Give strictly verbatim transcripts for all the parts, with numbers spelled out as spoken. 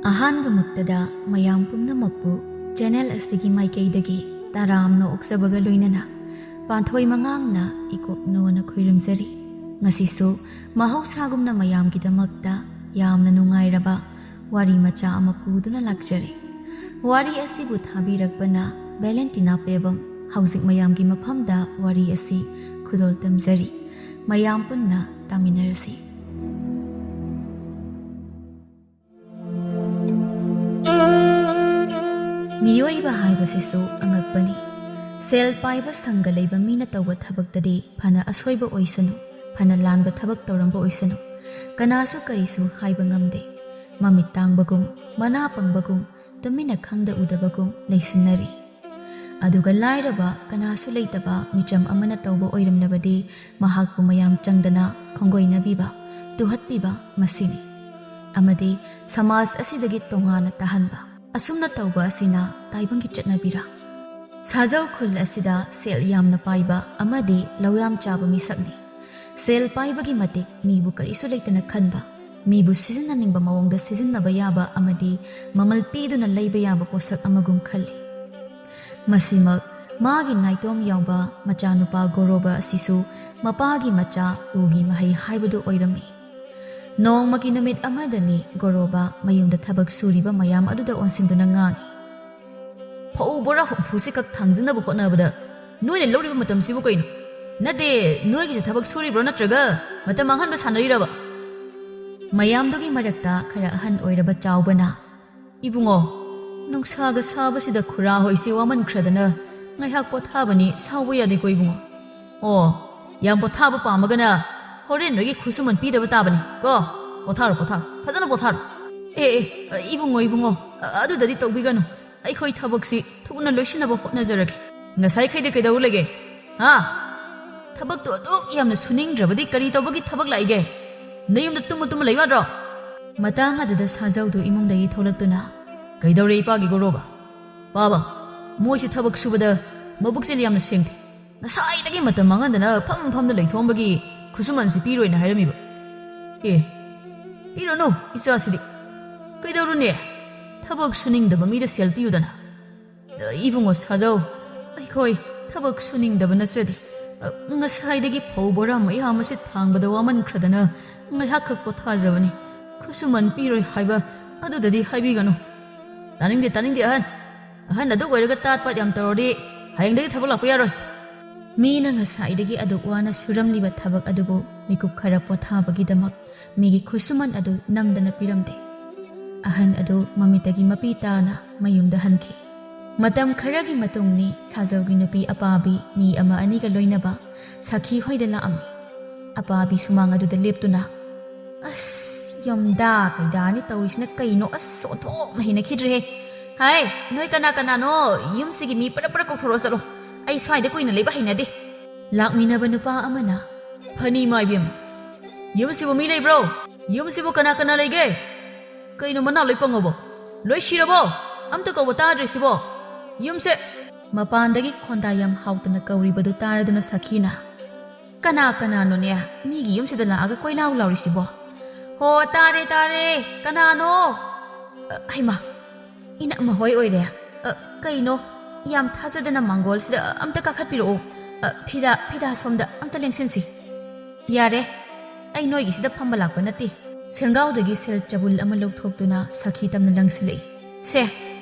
ꯑꯍꯥꯟꯕꯃꯛꯇꯗ ꯃꯌꯥꯝ ꯄꯨꯝꯅꯃꯛꯄꯨ ꯆꯦꯅꯦꯜ ꯑꯁꯤꯒꯤ ꯃꯥꯏꯀꯩꯗꯒꯤ ꯇꯔꯥꯝꯅ ꯑꯣꯛꯆꯕꯒ ꯂꯣꯏꯅꯅ ꯄꯥꯟꯊꯣꯏ ꯃꯉꯥꯡꯅ ꯏꯀꯣꯛꯅꯣꯅ ꯈꯣꯏꯔꯝꯖꯔꯤ꯫ ꯉꯁꯤꯁꯨ ꯃꯍꯧꯁꯥꯒꯨꯝꯅ ꯃꯌꯥꯝꯒꯤꯗꯃꯛꯇ ꯌꯥꯝꯅ ꯅꯨꯡꯉꯥꯏꯔꯕ ꯋꯥꯔꯤ ꯃꯆꯥ ꯑꯃ ꯄꯨꯗꯨꯅ ꯂꯥꯛꯆꯔꯤ꯫ ꯋꯥꯔꯤ ꯑꯁꯤꯕꯨ ꯊꯥꯕꯤꯔꯛꯄꯅ ꯚꯦꯂꯦꯟꯇꯤꯅꯥ ꯄꯦꯕꯝ꯫ ꯍꯧꯖꯤꯛ ꯃꯌꯥꯝꯒꯤ ꯃꯐꯝꯗ ꯋꯥꯔꯤ ꯑꯁꯤ ꯈꯨꯗꯣꯜ ꯇꯝꯖꯔꯤ꯫ ꯃꯌꯥꯝ ꯄꯨꯟꯅ ꯇꯥꯃꯤꯟꯅꯔꯁꯤ꯫ ꯃꯤꯑꯣꯏꯕ ꯍꯥꯏꯕꯁꯤꯁꯨ ꯑꯉꯛꯄꯅꯤ꯫ ꯁꯦꯜ ꯄꯥꯏꯕ ꯁꯪꯒ ꯂꯩꯕ ꯃꯤꯅ ꯇꯧꯕ ꯊꯕꯛꯇꯗꯤ ꯐꯅ ꯑꯁꯣꯏꯕ ꯑꯣꯏꯁꯅꯨ, ꯐꯅ ꯂꯥꯟꯕ ꯊꯕꯛ ꯇꯧꯔꯝꯕ ꯑꯣꯏꯁꯅꯨ, ꯀꯅꯥꯁꯨ ꯀꯔꯤꯁꯨ ꯍꯥꯏꯕ ꯉꯝꯗꯦ꯫ ꯃꯃꯤꯠ ꯇꯥꯡꯕꯒꯨꯝ, ꯃꯅꯥ ꯄꯪꯕꯒꯨꯝ, ꯇꯨꯃꯤꯟꯅ ꯈꯪꯗ ꯎꯗꯕꯒꯨꯝ ꯂꯩꯁꯤꯟꯅꯔꯤ꯫ ꯑꯗꯨꯒ ꯂꯥꯏꯔꯕ, ꯀꯅꯥꯁꯨ ꯂꯩꯇꯕ ꯃꯤꯆꯝ ꯑꯃꯅ ꯇꯧꯕ ꯑꯣꯏꯔꯝꯂꯕꯗꯤ ꯃꯍꯥꯛꯄꯨ ꯃꯌꯥꯝ ꯆꯪꯗꯅ ꯈꯣꯡꯒꯣꯏꯅꯕꯤꯕ, ꯇꯨꯍꯠꯄꯤꯕ ꯃꯁꯤꯅꯤ꯫ ꯑꯃꯗꯤ ꯁꯃꯥꯖ ꯑꯁꯤꯗꯒꯤ ꯇꯣꯉꯥꯟꯅ ꯇꯥꯍꯟꯕ꯫ ꯑꯁꯨꯝꯅ ꯇꯧꯕ ꯑꯁꯤꯅ ꯇꯥꯏꯕꯪꯒꯤ ꯆꯠꯅꯕꯤꯔꯥ? ꯁꯥꯖꯧ ꯈꯨꯜ ꯑꯁꯤꯗ ꯁꯦꯜ ꯌꯥꯝꯅ ꯄꯥꯏꯕ ꯑꯃꯗꯤ ꯂꯧ ꯌꯥꯝ ꯆꯥꯕ ꯃꯤꯁꯛꯅꯤ꯫ ꯁꯦꯜ ꯄꯥꯏꯕꯒꯤ ꯃꯇꯤꯛ ꯃꯤꯕꯨ ꯀꯔꯤꯁꯨ ꯂꯩꯇꯅ ꯈꯟꯕ, ꯃꯤꯕꯨ ꯁꯤꯖꯤꯟꯅꯅꯤꯡꯕ ꯃꯑꯣꯡꯗ ꯁꯤꯖꯤꯟꯅꯕ ꯌꯥꯕ ꯑꯃꯗꯤ ꯃꯃꯜ ꯄꯤꯗꯨꯅ ꯂꯩꯕ ꯌꯥꯕ ꯄꯣꯠꯁꯛ ꯑꯃꯒꯨꯝ ꯈꯜꯂꯤ꯫ ꯃꯁꯤꯃꯛ ꯃꯥꯒꯤ ꯅꯥꯏꯇꯣꯝ ꯌꯥꯎꯕ ꯃꯆꯥꯅꯨꯄꯥ ꯒꯣꯔꯣꯕ ꯑꯁꯤꯁꯨ ꯃꯄꯥꯒꯤ ꯃꯆꯥ ꯎꯒꯤ ꯃꯍꯩ ꯍꯥꯏꯕꯗꯨ ꯑꯣꯏꯔꯝꯃꯤ꯫ ꯅꯣꯡꯃꯒꯤ ꯅꯨꯃꯤꯠ ꯑꯃꯗꯅꯤ ꯒꯣꯔꯣꯕ ꯃꯌꯨꯝꯗ ꯊꯕꯛ ꯁꯨꯔꯤꯕ ꯃꯌꯥꯝ ꯑꯗꯨꯗ ꯑꯣꯟꯁꯤꯟꯗꯨꯅ ꯉꯥꯡꯉꯤ, "ꯐꯧ ꯕꯣꯔꯥ ꯍꯨꯝꯐꯨꯁꯤ ꯈꯛ ꯊꯥꯡꯖꯤꯟꯅꯕ ꯍꯣꯠꯅꯕꯗ ꯅꯣꯏꯅ ꯂꯧꯔꯤꯕ ꯃꯇꯝꯁꯤꯕꯨ ꯀꯩꯅꯣ? ꯅꯠꯇꯦ, ꯅꯣꯏꯒꯤꯁꯦ ꯊꯕꯛ ꯁꯨꯔꯤꯕ꯭ꯔꯣ ꯅꯠꯇ꯭ꯔꯒ ꯃꯇꯝ ꯃꯥꯡꯍꯟꯕ ꯁꯥꯟꯅꯔꯤꯔꯕ?" ꯃꯌꯥꯝꯗꯨꯒꯤ ꯃꯔꯛꯇ ꯈꯔ ꯑꯍꯟ ꯑꯣꯏꯔꯕ ꯆꯥꯎꯕꯅ, "ꯏꯕꯨꯡꯉꯣ, ꯅꯨꯡꯁꯥꯒ ꯁꯥꯕꯁꯤꯗ ꯈꯨꯔꯥ ꯍꯣꯏꯁꯤ ꯋꯥꯃꯟꯈ꯭ꯔꯗꯅ ꯉꯥꯏꯍꯥꯛ ꯄꯣꯊꯥꯕꯅꯤ, ꯁꯥꯎꯕ ꯌꯥꯗꯦꯀꯣ ꯏꯕꯨꯡꯉꯣ꯫ ꯑꯣ, ꯌꯥꯝ ꯄꯣꯊꯥꯕ ꯄꯥꯝꯃꯒꯅ ꯍꯣꯔꯦꯟ ꯅꯣꯏꯒꯤ ꯈꯨꯠꯁꯨꯃꯟ ꯄꯤꯗꯕ ꯇꯥꯕꯅꯤ ꯀꯣ꯫ ꯄꯣꯊꯥꯔꯣ, ꯄꯣꯊꯥꯔꯣ, ꯐꯖꯅ ꯄꯣꯊꯥꯔꯣ꯫ ꯑꯦ, ꯑꯦ, ꯏꯕꯨꯡꯉꯣ, ꯏꯕꯨꯡꯉꯣ, ꯑꯗꯨꯗꯗꯤ ꯇꯧꯕꯤꯒꯅꯨ꯫ ꯑꯩꯈꯣꯏ ꯊꯕꯛꯁꯤ ꯊꯨꯅ ꯂꯣꯏꯁꯤꯟꯅꯕ ꯍꯣꯠꯅꯖꯔꯒꯦ꯫ ꯉꯁꯥꯏꯈꯩꯗꯤ ꯀꯩꯗꯧ ꯂꯩꯒꯦ? ꯍꯥ? ꯊꯕꯛꯇꯨ ꯑꯗꯨꯛ ꯌꯥꯝꯅ ꯁꯨꯅꯤꯡꯗ꯭ꯔꯕꯗꯤ ꯀꯔꯤ ꯇꯧꯕꯒꯤ ꯊꯕꯛ ꯂꯥꯛꯏꯒꯦ? ꯅꯌꯨꯝꯗ ꯇꯨꯝꯃ ꯇꯨꯝꯃ ꯂꯩꯌꯨ ꯌꯥꯗ꯭ꯔꯣ?" ꯃꯇꯥꯡ ꯑꯗꯨꯗ ꯁꯥꯖꯧꯗꯨ ꯏꯃꯨꯡꯗꯒꯤ ꯊꯣꯛꯂꯛꯇꯨꯅ, "ꯀꯩꯗꯧꯔꯦ ꯏꯄꯥꯒꯤ ꯒꯣꯔꯣꯕ? ꯄꯥꯕ, ꯃꯣꯏꯁꯤ ꯊꯕꯛ ꯁꯨꯕꯗ ꯃꯕꯨꯛꯁꯦ ꯌꯥꯝꯅ ꯁꯦꯡꯗꯦ꯫ ꯉꯁꯥꯏꯗꯒꯤ ꯃꯇꯝ ꯃꯥꯡꯍꯟꯗꯅ ꯐꯝ ꯐꯝꯗ ꯂꯩꯊꯣꯛꯑꯝꯕꯒꯤ ꯈꯨꯠꯁꯨꯃꯟꯁꯤ ꯄꯤꯔꯣꯏꯅ ꯍꯥꯏꯔꯝꯃꯤꯕ꯫ ꯑꯦ, ꯄꯤꯔꯨꯅꯨ ꯏꯆꯥꯁꯤꯗꯤ꯫ ꯀꯩꯗꯧꯔꯨꯅꯤ? ꯊꯕꯛ ꯁꯨꯅꯤꯡꯗꯕ ꯃꯤꯗ ꯁꯦꯜ ꯄꯤꯌꯨꯗꯅ꯫ "ꯏꯕꯨꯡꯉꯣ ꯁꯥꯖꯧ, ꯑꯩꯈꯣꯏ ꯊꯕꯛ ꯁꯨꯅꯤꯡꯗꯕ ꯅꯠꯆꯗꯦ꯫ ꯉꯁꯥꯏꯗꯒꯤ ꯐꯧ ꯕꯣꯔꯥ ꯃꯌꯥꯝ ꯑꯁꯤ ꯊꯥꯡꯕꯗ ꯋꯥꯃꯟꯈ꯭ꯔꯗꯅ ꯉꯥꯏꯍꯥꯛꯈꯛ ꯄꯣꯊꯥꯖꯕꯅꯤ꯫ ꯈꯨꯠꯁꯨꯃꯟ ꯄꯤꯔꯣꯏ ꯍꯥꯏꯕ ꯑꯗꯨꯗꯗꯤ ꯍꯥꯏꯕꯤꯒꯅꯨ꯫" "ꯇꯥꯅꯤꯡꯗꯦ, ꯇꯥꯅꯤꯡꯗꯦ ꯑꯍꯟ꯫ ꯑꯍꯟ ꯑꯗꯨ ꯑꯣꯏꯔꯒ ꯇꯥꯠ ꯄꯥꯠ ꯌꯥꯝ ꯇꯧꯔꯗꯤ ꯍꯌꯦꯡꯗꯒꯤ ꯊꯕꯛ ꯂꯥꯛꯄ ꯌꯥꯔꯣꯏ꯫" ꯃꯤꯅ ꯉꯁꯥꯏꯗꯒꯤ ꯑꯗꯨꯛ ꯋꯥꯅ ꯁꯨꯔꯝꯂꯤꯕ ꯊꯕꯛ ꯑꯗꯨꯕꯨ ꯃꯤꯀꯨꯞ ꯈꯔ ꯄꯣꯊꯥꯕꯒꯤꯗꯃꯛ ꯃꯤꯒꯤ ꯈꯨꯠꯁꯨꯃꯟ ꯑꯗꯨ ꯅꯝꯗꯅ ꯄꯤꯔꯝꯗꯦ꯫ ꯑꯍꯟ ꯑꯗꯨ ꯃꯃꯤꯠꯇꯒꯤ ꯃꯄꯤ ꯇꯥꯅ ꯃꯌꯨꯝꯗ ꯍꯟꯈꯤ꯫ ꯃꯇꯝ ꯈꯔꯒꯤ ꯃꯇꯨꯡꯅꯤ ꯁꯥꯖꯧꯒꯤ ꯅꯨꯄꯤ ꯑꯄꯥꯕꯤ ꯃꯤ ꯑꯃ ꯑꯅꯤꯒ ꯂꯣꯏꯅꯕ ꯁꯈꯤ ꯍꯣꯏꯗ ꯂꯥꯛꯑꯝꯃꯤ꯫ ꯑꯄꯥꯕꯤ ꯁꯨꯃꯥꯡ ꯑꯗꯨꯗ ꯂꯦꯞꯇꯨꯅ, "ꯑꯁ, ꯌꯨꯝꯗ ꯀꯩꯗꯥꯅꯤ ꯇꯧꯔꯤꯁꯤꯅ ꯀꯩꯅꯣ? ꯑꯁ, ꯑꯣꯟꯊꯣꯛꯅ ꯍꯩꯅꯈꯤꯗ꯭ꯔꯦꯍꯦ꯫ ꯍꯥꯏ, ꯅꯣꯏ ꯀꯅꯥ ꯀꯅꯥꯅꯣ? ꯌꯨꯝꯁꯤꯒꯤ ꯃꯤ ꯄꯔꯞ ꯄꯔꯞ ꯀꯧꯊꯣꯔꯛꯑꯣ ꯆꯠꯂꯣ꯫ ꯑꯩ ꯁ꯭ꯋꯥꯏꯗ ꯀꯨꯏꯅ ꯂꯩꯕ ꯍꯩꯅꯗꯦ꯫" ꯂꯥꯛꯃꯤꯟꯅꯕ ꯅꯨꯄꯥ ꯑꯃꯅ, "ꯐꯅꯤ ꯏꯃꯥ ꯏꯕꯦꯝꯃ, ꯌꯨꯝꯁꯤꯕꯨ ꯃꯤ ꯂꯩꯕ꯭ꯔꯣ? ꯌꯨꯝꯁꯤꯕꯨ ꯀꯅꯥ ꯀꯅꯥ ꯂꯩꯒꯦ? ꯀꯩꯅꯣ ꯃꯅꯥ ꯂꯣꯏ ꯄꯪꯉꯕꯣ? ꯂꯣꯏ ꯁꯤꯔꯕꯣ? ꯑꯝꯇ ꯀꯧꯕ ꯇꯥꯗ꯭ꯔꯤꯁꯤꯕꯣ? ꯌꯨꯝꯁꯦ꯫" ꯃꯄꯥꯟꯗꯒꯤ ꯈꯣꯟꯗꯥ ꯌꯥꯝ ꯍꯥꯎꯇꯅ ꯀꯧꯔꯤꯕꯗꯨ ꯇꯥꯔꯗꯨꯅ ꯁꯈꯤꯅ, "ꯀꯅꯥ ꯀꯅꯥꯅꯣꯅꯦ ꯃꯤꯒꯤ ꯌꯨꯝꯁꯤꯗ ꯂꯥꯛꯑꯒ ꯀꯣꯏꯂꯥꯎ ꯂꯥꯎꯔꯤꯁꯤꯕꯣ? ꯍꯣ, ꯇꯥꯔꯦ, ꯇꯥꯔꯦ, ꯀꯅꯥꯅꯣ? ꯑ, ꯍꯩꯃꯥ, ꯏꯅꯝꯃ ꯍꯣꯏ ꯑꯣꯏꯔꯦ꯫ ꯑ, ꯀꯩꯅꯣ, ꯌꯥꯝ ꯊꯥꯖꯗꯅ ꯃꯥꯡꯒꯣꯜꯁꯤꯗ ꯑꯝꯇ ꯀꯥꯈꯠꯄꯤꯔꯛꯑꯣ꯫ ꯑ, ꯐꯤꯗꯥ, ꯐꯤꯗꯥ ꯁꯣꯝꯗ ꯑꯝꯇ ꯂꯦꯡꯁꯤꯟꯁꯤ꯫" "ꯌꯥꯔꯦ, ꯑꯩ ꯅꯣꯏꯒꯤꯁꯤꯗ ꯐꯝꯕ ꯂꯥꯛꯄ ꯅꯠꯇꯦ꯫" ꯁꯦꯡꯒꯥꯎꯗꯒꯤ ꯁꯦꯜ ꯆꯕꯨꯜ ꯑꯃ ꯂꯧꯊꯣꯛꯇꯨꯅ ꯁꯈꯤ ꯇꯝꯅ ꯂꯪꯁꯤꯜꯂꯛꯏ꯫ "ꯁꯦ,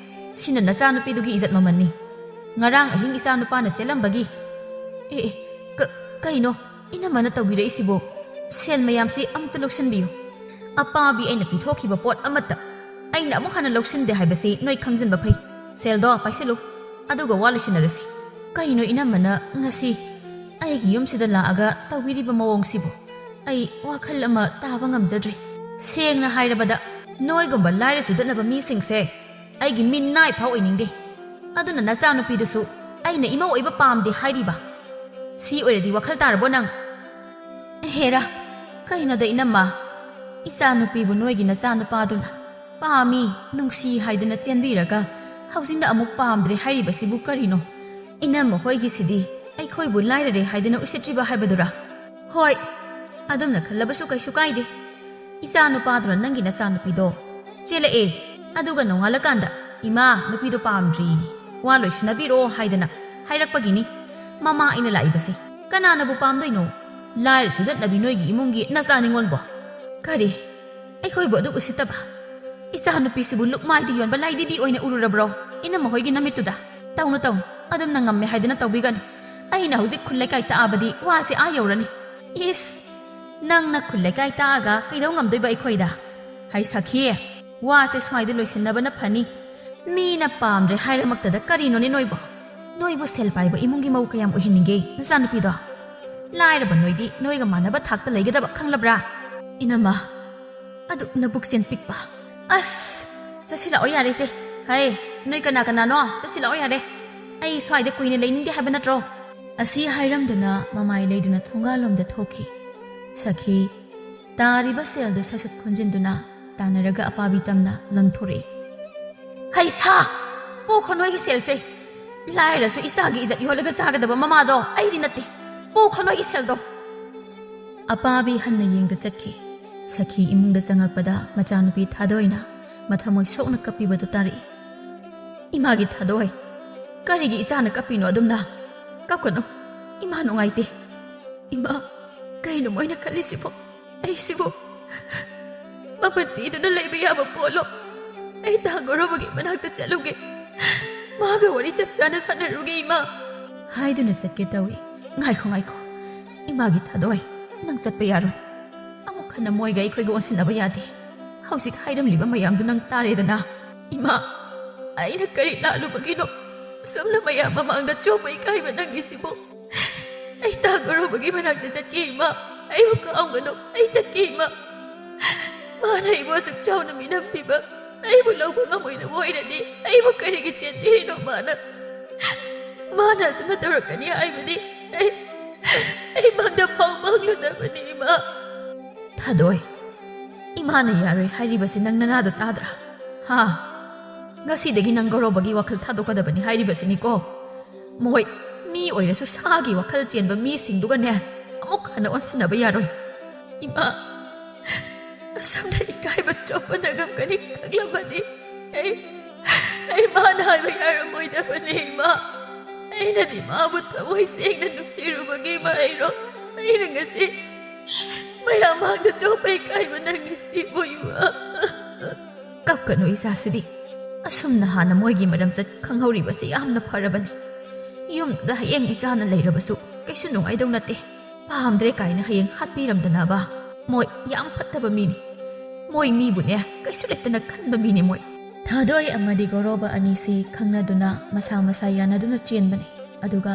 ꯁꯤꯅ ꯅꯆꯥꯅꯨꯄꯤꯗꯨꯒꯤ ꯏꯖꯠ ꯃꯃꯜꯅꯤ꯫ ꯉꯔꯥꯡ ꯑꯍꯤꯡ ꯏꯆꯥꯅꯨꯄꯥꯅ ꯆꯦꯜꯂꯝꯕꯒꯤ꯫" "ꯑꯦ, ꯑꯦ, ꯀ-, ꯀꯩꯅꯣ? ꯏꯅꯝꯃꯅ ꯇꯧꯕꯤꯔꯛꯏꯁꯤꯕꯨ? ꯁꯦꯜ ꯃꯌꯥꯝꯁꯤ ꯑꯃꯨꯛꯇ ꯂꯧꯁꯤꯟꯕꯤꯌꯨ꯫ ꯑꯄꯥꯕꯤ ꯑꯩꯅ ꯄꯤꯊꯣꯛꯈꯤꯕ ꯄꯣꯠ ꯑꯃꯠꯇ ꯑꯩꯅ ꯑꯃꯨꯛ ꯍꯟꯅ ꯂꯧꯁꯤꯟꯗꯦ ꯍꯥꯏꯕꯁꯤ ꯅꯣꯏ ꯈꯪꯖꯤꯟꯕ ꯐꯩ꯫ ꯁꯦꯜꯗꯣ ꯄꯥꯏꯁꯤꯜꯂꯨ, ꯑꯗꯨꯒ ꯋꯥ ꯂꯣꯏꯁꯤꯟꯅꯔꯁꯤ꯫" ꯀꯩꯅꯣ ꯏꯅꯝꯃꯅ ꯉꯁꯤ ꯑꯩꯒꯤ ꯌꯨꯝꯁꯤꯗ ꯂꯥꯛꯑꯒ ꯇꯧꯕꯤꯔꯤꯕ ꯃꯑꯣꯡꯁꯤꯕꯨ? ꯑꯩ ꯋꯥꯈꯜ ꯑꯃ ꯇꯥꯕ ꯉꯝꯖꯗ꯭ꯔꯦ꯫ ꯁꯦꯡꯅ ꯍꯥꯏꯔꯕꯗ, ꯅꯣꯏꯒꯨꯝꯕ ꯂꯥꯏꯔ ꯆꯨꯗꯠꯅꯕ ꯃꯤꯁꯤꯡꯁꯦ ꯑꯩꯒꯤ ꯃꯤꯅꯥꯏ ꯐꯥꯎ ꯑꯣꯏꯅꯤꯡꯗꯦ꯫ ꯑꯗꯨꯅ ꯅꯆꯥꯅꯨꯄꯤꯗꯨꯁꯨ ꯑꯩꯅ ꯏꯃꯧ ꯑꯣꯏꯕ ꯄꯥꯝꯗꯦ ꯍꯥꯏꯔꯤꯕ? ꯁꯤ ꯑꯣꯏꯔꯗꯤ ꯋꯥꯈꯜ ꯇꯥꯔꯕꯣ ꯅꯪ? ꯍꯦꯔꯥ, ꯀꯩꯅꯣꯗ ꯏꯅꯝꯃ? ꯏꯆꯥꯅꯨꯄꯤꯕꯨ ꯅꯣꯏꯒꯤ ꯅꯆꯥꯅꯨꯄꯥꯗꯨꯅ ꯄꯥꯝꯃꯤ, ꯅꯨꯡꯁꯤ ꯍꯥꯏꯗꯅ ꯆꯦꯟꯕꯤꯔꯒ ꯍꯧꯖꯤꯛꯅ ꯑꯃꯨꯛ ꯄꯥꯝꯗ꯭ꯔꯦ ꯍꯥꯏꯔꯤꯕꯁꯤꯕꯨ ꯀꯔꯤꯅꯣ? ꯏꯅꯝꯃ ꯍꯣꯏꯒꯤꯁꯤꯗꯤ ꯑꯩꯈꯣꯏꯕꯨ ꯂꯥꯏꯔꯔꯦ ꯍꯥꯏꯗꯅ ꯎꯁꯤꯠꯇ꯭ꯔꯤꯕ ꯍꯥꯏꯕꯗꯨꯔꯥ? ꯍꯣꯏ, ꯑꯗꯨꯝꯅ ꯈꯜꯂꯕꯁꯨ ꯀꯩꯁꯨ ꯀꯥꯏꯗꯦ꯫ ꯏꯆꯥꯅꯨꯄꯥꯗꯨꯅ ꯅꯪꯒꯤ ꯅꯆꯥꯅꯨꯄꯤꯗꯣ ꯆꯦꯜꯂꯛꯑꯦ꯫ ꯑꯗꯨꯒ ꯅꯣꯡꯉꯥꯜꯂꯀꯥꯟꯗ, "ꯏꯃꯥ, ꯅꯨꯄꯤꯗꯣ ꯄꯥꯝꯗ꯭ꯔꯤ, ꯋꯥ ꯂꯣꯏꯁꯤꯟꯅꯕꯤꯔꯣ" ꯍꯥꯏꯗꯅ ꯍꯥꯏꯔꯛꯄꯒꯤꯅꯤ꯫ ꯃꯃꯥ ꯑꯩꯅ ꯂꯥꯛꯏꯕꯁꯦ꯫ ꯀꯅꯥꯅꯕꯨ ꯄꯥꯝꯗꯣꯏꯅꯣ? ꯂꯥꯏꯔ ꯆꯨꯗꯠꯅꯕꯤ ꯅꯣꯏꯒꯤ ꯏꯃꯨꯡꯒꯤ ꯅꯆꯥ ꯅꯤꯉꯣꯜꯕꯣ꯫ ꯀꯔꯤ? ꯑꯩꯈꯣꯏꯕꯨ ꯑꯗꯨꯛ ꯎꯁꯤꯠꯇꯕ? ꯏꯆꯥ ꯅꯨꯄꯤꯁꯤꯕꯨ ꯂꯨꯛꯃꯥꯏꯗ ꯌꯣꯟꯕ ꯂꯥꯏꯙꯤꯕꯤ ꯑꯣꯏꯅ ꯎꯔꯨꯔꯕ꯭ꯔꯣ? ꯏꯅꯝꯃ ꯍꯣꯏꯒꯤ ꯅꯃꯤꯠꯇꯨꯗ? ꯇꯧꯅꯨ, ꯇꯧꯅꯨ꯫ ꯑꯗꯨꯝꯅ ꯉꯝꯃꯦ ꯍꯥꯏꯗꯨꯅ ꯇꯧꯕꯤꯒꯅꯨ꯫ ꯑꯩꯅ ꯍꯧꯖꯤꯛ ꯈꯨꯜ ꯂꯩꯀꯥꯏ ꯇꯥꯛꯑꯕꯗꯤ ꯋꯥꯁꯦ ꯑꯥ ꯌꯧꯔꯅꯤ꯫ ꯏꯁ! ꯅꯪꯅ ꯈꯨꯜ ꯂꯩꯀꯥꯏ ꯇꯥꯛꯑꯒ ꯀꯩꯗꯧ ꯉꯝꯗꯣꯏꯕ ꯑꯩꯈꯣꯏꯗ? ꯍꯩ ꯁꯈꯤ, ꯋꯥꯁꯦ ꯁ꯭ꯋꯥꯏꯗ ꯂꯣꯏꯁꯤꯟꯅꯕꯅ ꯐꯅꯤ꯫ ꯃꯤꯅ ꯄꯥꯝꯗ꯭ꯔꯦ ꯍꯥꯏꯔꯃꯛꯇꯗ ꯀꯔꯤꯅꯣꯅꯦ ꯅꯣꯏꯕꯣ? ꯅꯣꯏꯕꯨ ꯁꯦꯜ ꯄꯥꯏꯕ ꯏꯃꯨꯡꯒꯤ ꯃꯧ ꯀꯌꯥꯝ ꯑꯣꯏꯍꯟꯅꯤꯡꯒꯦ ꯅꯆꯥꯅꯨꯄꯤꯗꯣ? ꯂꯥꯏꯔꯕ ꯅꯣꯏꯗꯤ ꯅꯣꯏꯒ ꯃꯥꯟꯅꯕ ꯊꯥꯛꯇ ꯂꯩꯒꯗꯕ ꯈꯪꯂꯕ꯭ꯔꯥ? ꯏꯅꯝꯃ, ꯑꯗꯨꯛ ꯅꯕꯨꯛꯆꯦꯜ ꯄꯤꯛꯄ꯫ ꯑꯁ, ꯆꯠꯁꯤꯜꯂꯛꯑꯣ ꯌꯥꯔꯦꯁꯦ꯫ ꯍꯩ, ꯅꯣꯏ ꯀꯅꯥ ꯀꯅꯥꯅꯣ? ꯆꯠꯁꯤꯜꯂꯛꯑꯣ ꯌꯥꯔꯦ꯫ ꯑꯩ ꯁ꯭ꯋꯥꯏꯗ ꯀꯨꯏꯅ ꯂꯩꯅꯤꯡꯗꯦ ꯍꯥꯏꯕ ꯅꯠꯇ꯭ꯔꯣ? ꯑꯁꯤ ꯍꯥꯏꯔꯝꯗꯨꯅ ꯃꯃꯥꯏ ꯂꯩꯗꯨꯅ ꯊꯣꯡꯒꯥꯜꯂꯣꯝꯗ ꯊꯣꯛꯈꯤ꯫ ꯁꯈꯤ, ꯇꯥꯔꯤꯕ ꯁꯦꯜꯗꯨ ꯁꯠ ꯁꯠ ꯈꯣꯟꯖꯤꯟꯗꯨꯅ ꯇꯥꯟꯅꯔꯒ ꯑꯄꯥꯕꯤ ꯇꯝꯅ ꯂꯪꯊꯣꯔꯛꯏ꯫ "ꯍꯩꯁꯥ! ꯄꯨꯈꯣ ꯅꯣꯏꯒꯤ ꯁꯦꯜꯁꯦ꯫ ꯂꯥꯏꯔꯁꯨ ꯏꯆꯥꯒꯤ ꯏꯖꯠ ꯌꯣꯜꯂꯒ ꯆꯥꯒꯗꯕ ꯃꯃꯥꯗꯣ ꯑꯩꯗꯤ ꯅꯠꯇꯦ꯫ ꯄꯨꯈꯣ ꯅꯣꯏꯒꯤ ꯁꯦꯜꯗꯣ꯫" ꯑꯄꯥꯕꯤ ꯍꯟꯅ ꯌꯦꯡꯗ ꯆꯠꯈꯤ꯫ ꯁꯈꯤ ꯏꯃꯨꯡꯗ ꯆꯪꯉꯛꯄꯗ ꯃꯆꯥꯅꯨꯄꯤ ꯊꯥꯗꯣꯏꯅ ꯃꯊꯃꯣꯏ ꯁꯣꯛꯅ ꯀꯞꯄꯤꯕꯗꯨ ꯇꯥꯔꯛꯏ꯫ "ꯏꯃꯥꯒꯤ ꯊꯥꯗꯣꯏ, ꯀꯔꯤꯒꯤ ꯏꯆꯥꯅ ꯀꯞꯄꯤꯅꯣ ꯑꯗꯨꯝꯅ? ꯀꯞꯀꯅꯨ, ꯏꯃꯥ ꯅꯨꯡꯉꯥꯏꯇꯦ꯫ ꯏꯃꯥ, ꯀꯩꯅꯣ ꯃꯣꯏꯅ ꯈꯜꯂꯤꯁꯤꯕꯣ? ꯑꯩꯁꯤꯕꯨ ꯃꯃꯜ ꯄꯤꯗꯨꯅ ꯂꯩꯕ ꯌꯥꯕ ꯄꯣꯠꯂꯣ? ꯑꯩ ꯇꯥ ꯒꯧꯔꯕꯒꯤ ꯃꯅꯥꯛꯇ ꯆꯠꯂꯨꯒꯦ, ꯃꯥꯒ ꯋꯥꯔꯤ ꯆꯞ ꯆꯥꯅ ꯁꯥꯟꯅꯔꯨꯒꯦ ꯏꯃꯥ" ꯍꯥꯏꯗꯨꯅ ꯆꯠꯀꯦ ꯇꯧꯏ꯫ "ꯉꯥꯏꯈꯣ, ꯉꯥꯏꯈꯣ, ꯏꯃꯥꯒꯤ ꯊꯥꯗꯣꯏ, ꯅꯪ ꯆꯠꯄ ꯌꯥꯔꯣꯏ꯫ ꯑꯃꯨꯛ ꯍꯟꯅ ꯃꯣꯏꯒ ꯑꯩꯈꯣꯏꯒ ꯑꯣꯟꯁꯤꯟꯅꯕ ꯌꯥꯗꯦ꯫ ꯍꯧꯖꯤꯛ ꯍꯥꯏꯔꯝꯂꯤꯕ ꯃꯌꯥꯝꯗꯨ ꯅꯪ ꯇꯥꯔꯦꯗꯅ꯫" "ꯏꯃꯥ, ꯑꯩꯅ ꯀꯔꯤ ꯂꯥꯜꯂꯨꯕꯒꯤꯅꯣ ꯑꯁꯨꯝꯅ ꯃꯌꯥꯝ ꯃꯃꯥꯡꯗ ꯆꯣꯞꯄ ꯏꯀꯥꯏꯕ ꯅꯪꯒꯤꯁꯤꯕꯨ? ꯑꯩ ꯇꯥ ꯒꯧꯔꯕꯒꯤ ꯃꯅꯥꯛꯇ ꯆꯠꯀꯦ ꯏꯃꯥ, ꯑꯩꯕꯨ ꯀꯥꯎꯒꯅꯨ, ꯑꯩ ꯆꯠꯀꯦ ꯏꯃꯥ꯫ ꯃꯥꯅ ꯑꯩꯕꯨ ꯑꯁꯨꯛ ꯆꯥꯎꯅ ꯃꯤꯅꯝ ꯄꯤꯕ ꯑꯩꯕꯨ ꯂꯧꯕ ꯉꯝꯃꯣꯏꯗꯕ ꯑꯣꯏꯔꯗꯤ ꯑꯩꯕꯨ ꯀꯔꯤꯒꯤ ꯆꯦꯟꯕꯤꯔꯤꯅꯣ ꯃꯥꯅ? ꯃꯥꯅ ꯑꯁꯨꯝꯅ ꯇꯧꯔꯛꯀꯅꯤ ꯍꯥꯏꯕꯗꯤ ꯑꯩ, ꯑꯩ ꯃꯪꯗ ꯐꯥꯎ ꯃꯪꯂꯨꯗꯕꯅꯤ ꯏꯃꯥ꯫" "ꯊꯥꯗꯣꯏ, ꯏꯃꯥꯅ ꯌꯥꯔꯣꯏ ꯍꯥꯏꯔꯤꯕꯁꯤ ꯅꯪ ꯅꯅꯥꯗꯣ ꯇꯥꯗ꯭ꯔꯥ? ꯍꯥ? ꯉꯁꯤꯗꯒꯤ ꯅꯪ ꯒꯧꯔꯕꯒꯤ ꯋꯥꯈꯜ ꯊꯥꯗꯣꯛꯀꯗꯕꯅꯤ ꯍꯥꯏꯔꯤꯕꯁꯤꯅꯤꯀꯣ꯫ ꯃꯈꯣꯏ ꯃꯤ ꯑꯣꯏꯔꯁꯨ ꯁꯥꯒꯤ ꯋꯥꯈꯜ ꯆꯦꯟꯕ ꯃꯤꯁꯤꯡꯗꯨꯒꯅꯦ ꯑꯃꯨꯛ ꯍꯟꯅ ꯑꯣꯟꯁꯤꯟꯅꯕ ꯌꯥꯔꯣꯏ꯫" "ꯏꯃꯥ, ꯑꯁꯨꯝꯅ ꯏꯀꯥꯏꯕ ꯆꯣꯞꯄꯅ ꯉꯝꯒꯅꯤ ꯈꯪꯂꯝꯃꯗꯤ ꯑꯩ ꯑꯩ ꯃꯥꯅ ꯍꯥꯏꯕ ꯌꯥꯔꯝꯃꯣꯏꯗꯕꯅꯤ, ꯏꯃꯥ꯫ ꯑꯩꯅꯗꯤ ꯃꯥꯕꯨ ꯊꯃꯣꯏ ꯁꯦꯡꯅ ꯅꯨꯡꯁꯤꯔꯨꯕꯒꯤ ꯃꯍꯩꯔꯣ ꯑꯩꯅ ꯉꯁꯤ ꯃꯌꯥꯝ ꯃꯥꯡꯗ ꯆꯣꯞꯄ ꯏꯀꯥꯏꯕ ꯅꯪꯒꯤ ꯁꯤꯕꯨ, ꯏꯃꯥ? ꯀꯞꯀꯅꯨ ꯏꯆꯥꯁꯤꯗꯤ꯫ ꯑꯁꯨꯝꯅ ꯍꯥꯟꯅ ꯃꯣꯏꯒꯤ ꯃꯔꯝꯆꯠ ꯈꯪꯍꯧꯔꯤꯕꯁꯤ ꯌꯥꯝꯅ ꯐꯔꯕꯅꯤ꯫ ꯌꯨꯝꯗ ꯍꯌꯦꯡ ꯏꯆꯥꯅ ꯂꯩꯔꯕꯁꯨ ꯀꯩꯁꯨ ꯅꯨꯡꯉꯥꯏꯗꯧ ꯅꯠꯇꯦ꯫ ꯄꯥꯝꯗ꯭ꯔꯦ ꯀꯥꯏꯅ ꯍꯌꯦꯡ ꯍꯥꯠꯄꯤꯔꯝꯗꯅꯕ꯫ ꯃꯣꯏ ꯌꯥꯝ ꯐꯠꯇꯕ ꯃꯤꯅꯤ꯫ ꯃꯣꯏ ꯃꯤꯕꯨꯅꯦ ꯀꯩꯁꯨ ꯂꯩꯇꯅ ꯈꯟꯕ ꯃꯤꯅꯤ ꯃꯣꯏ꯫ ꯊꯥꯗꯣꯏ ꯑꯃꯗꯤ ꯒꯣꯔꯣꯕ ꯑꯅꯤꯁꯤ ꯈꯪꯅꯗꯨꯅ ꯃꯁꯥ ꯃꯁꯥ ꯌꯥꯅꯗꯨꯅ ꯆꯦꯟꯕꯅꯤ꯫ ꯑꯗꯨꯒ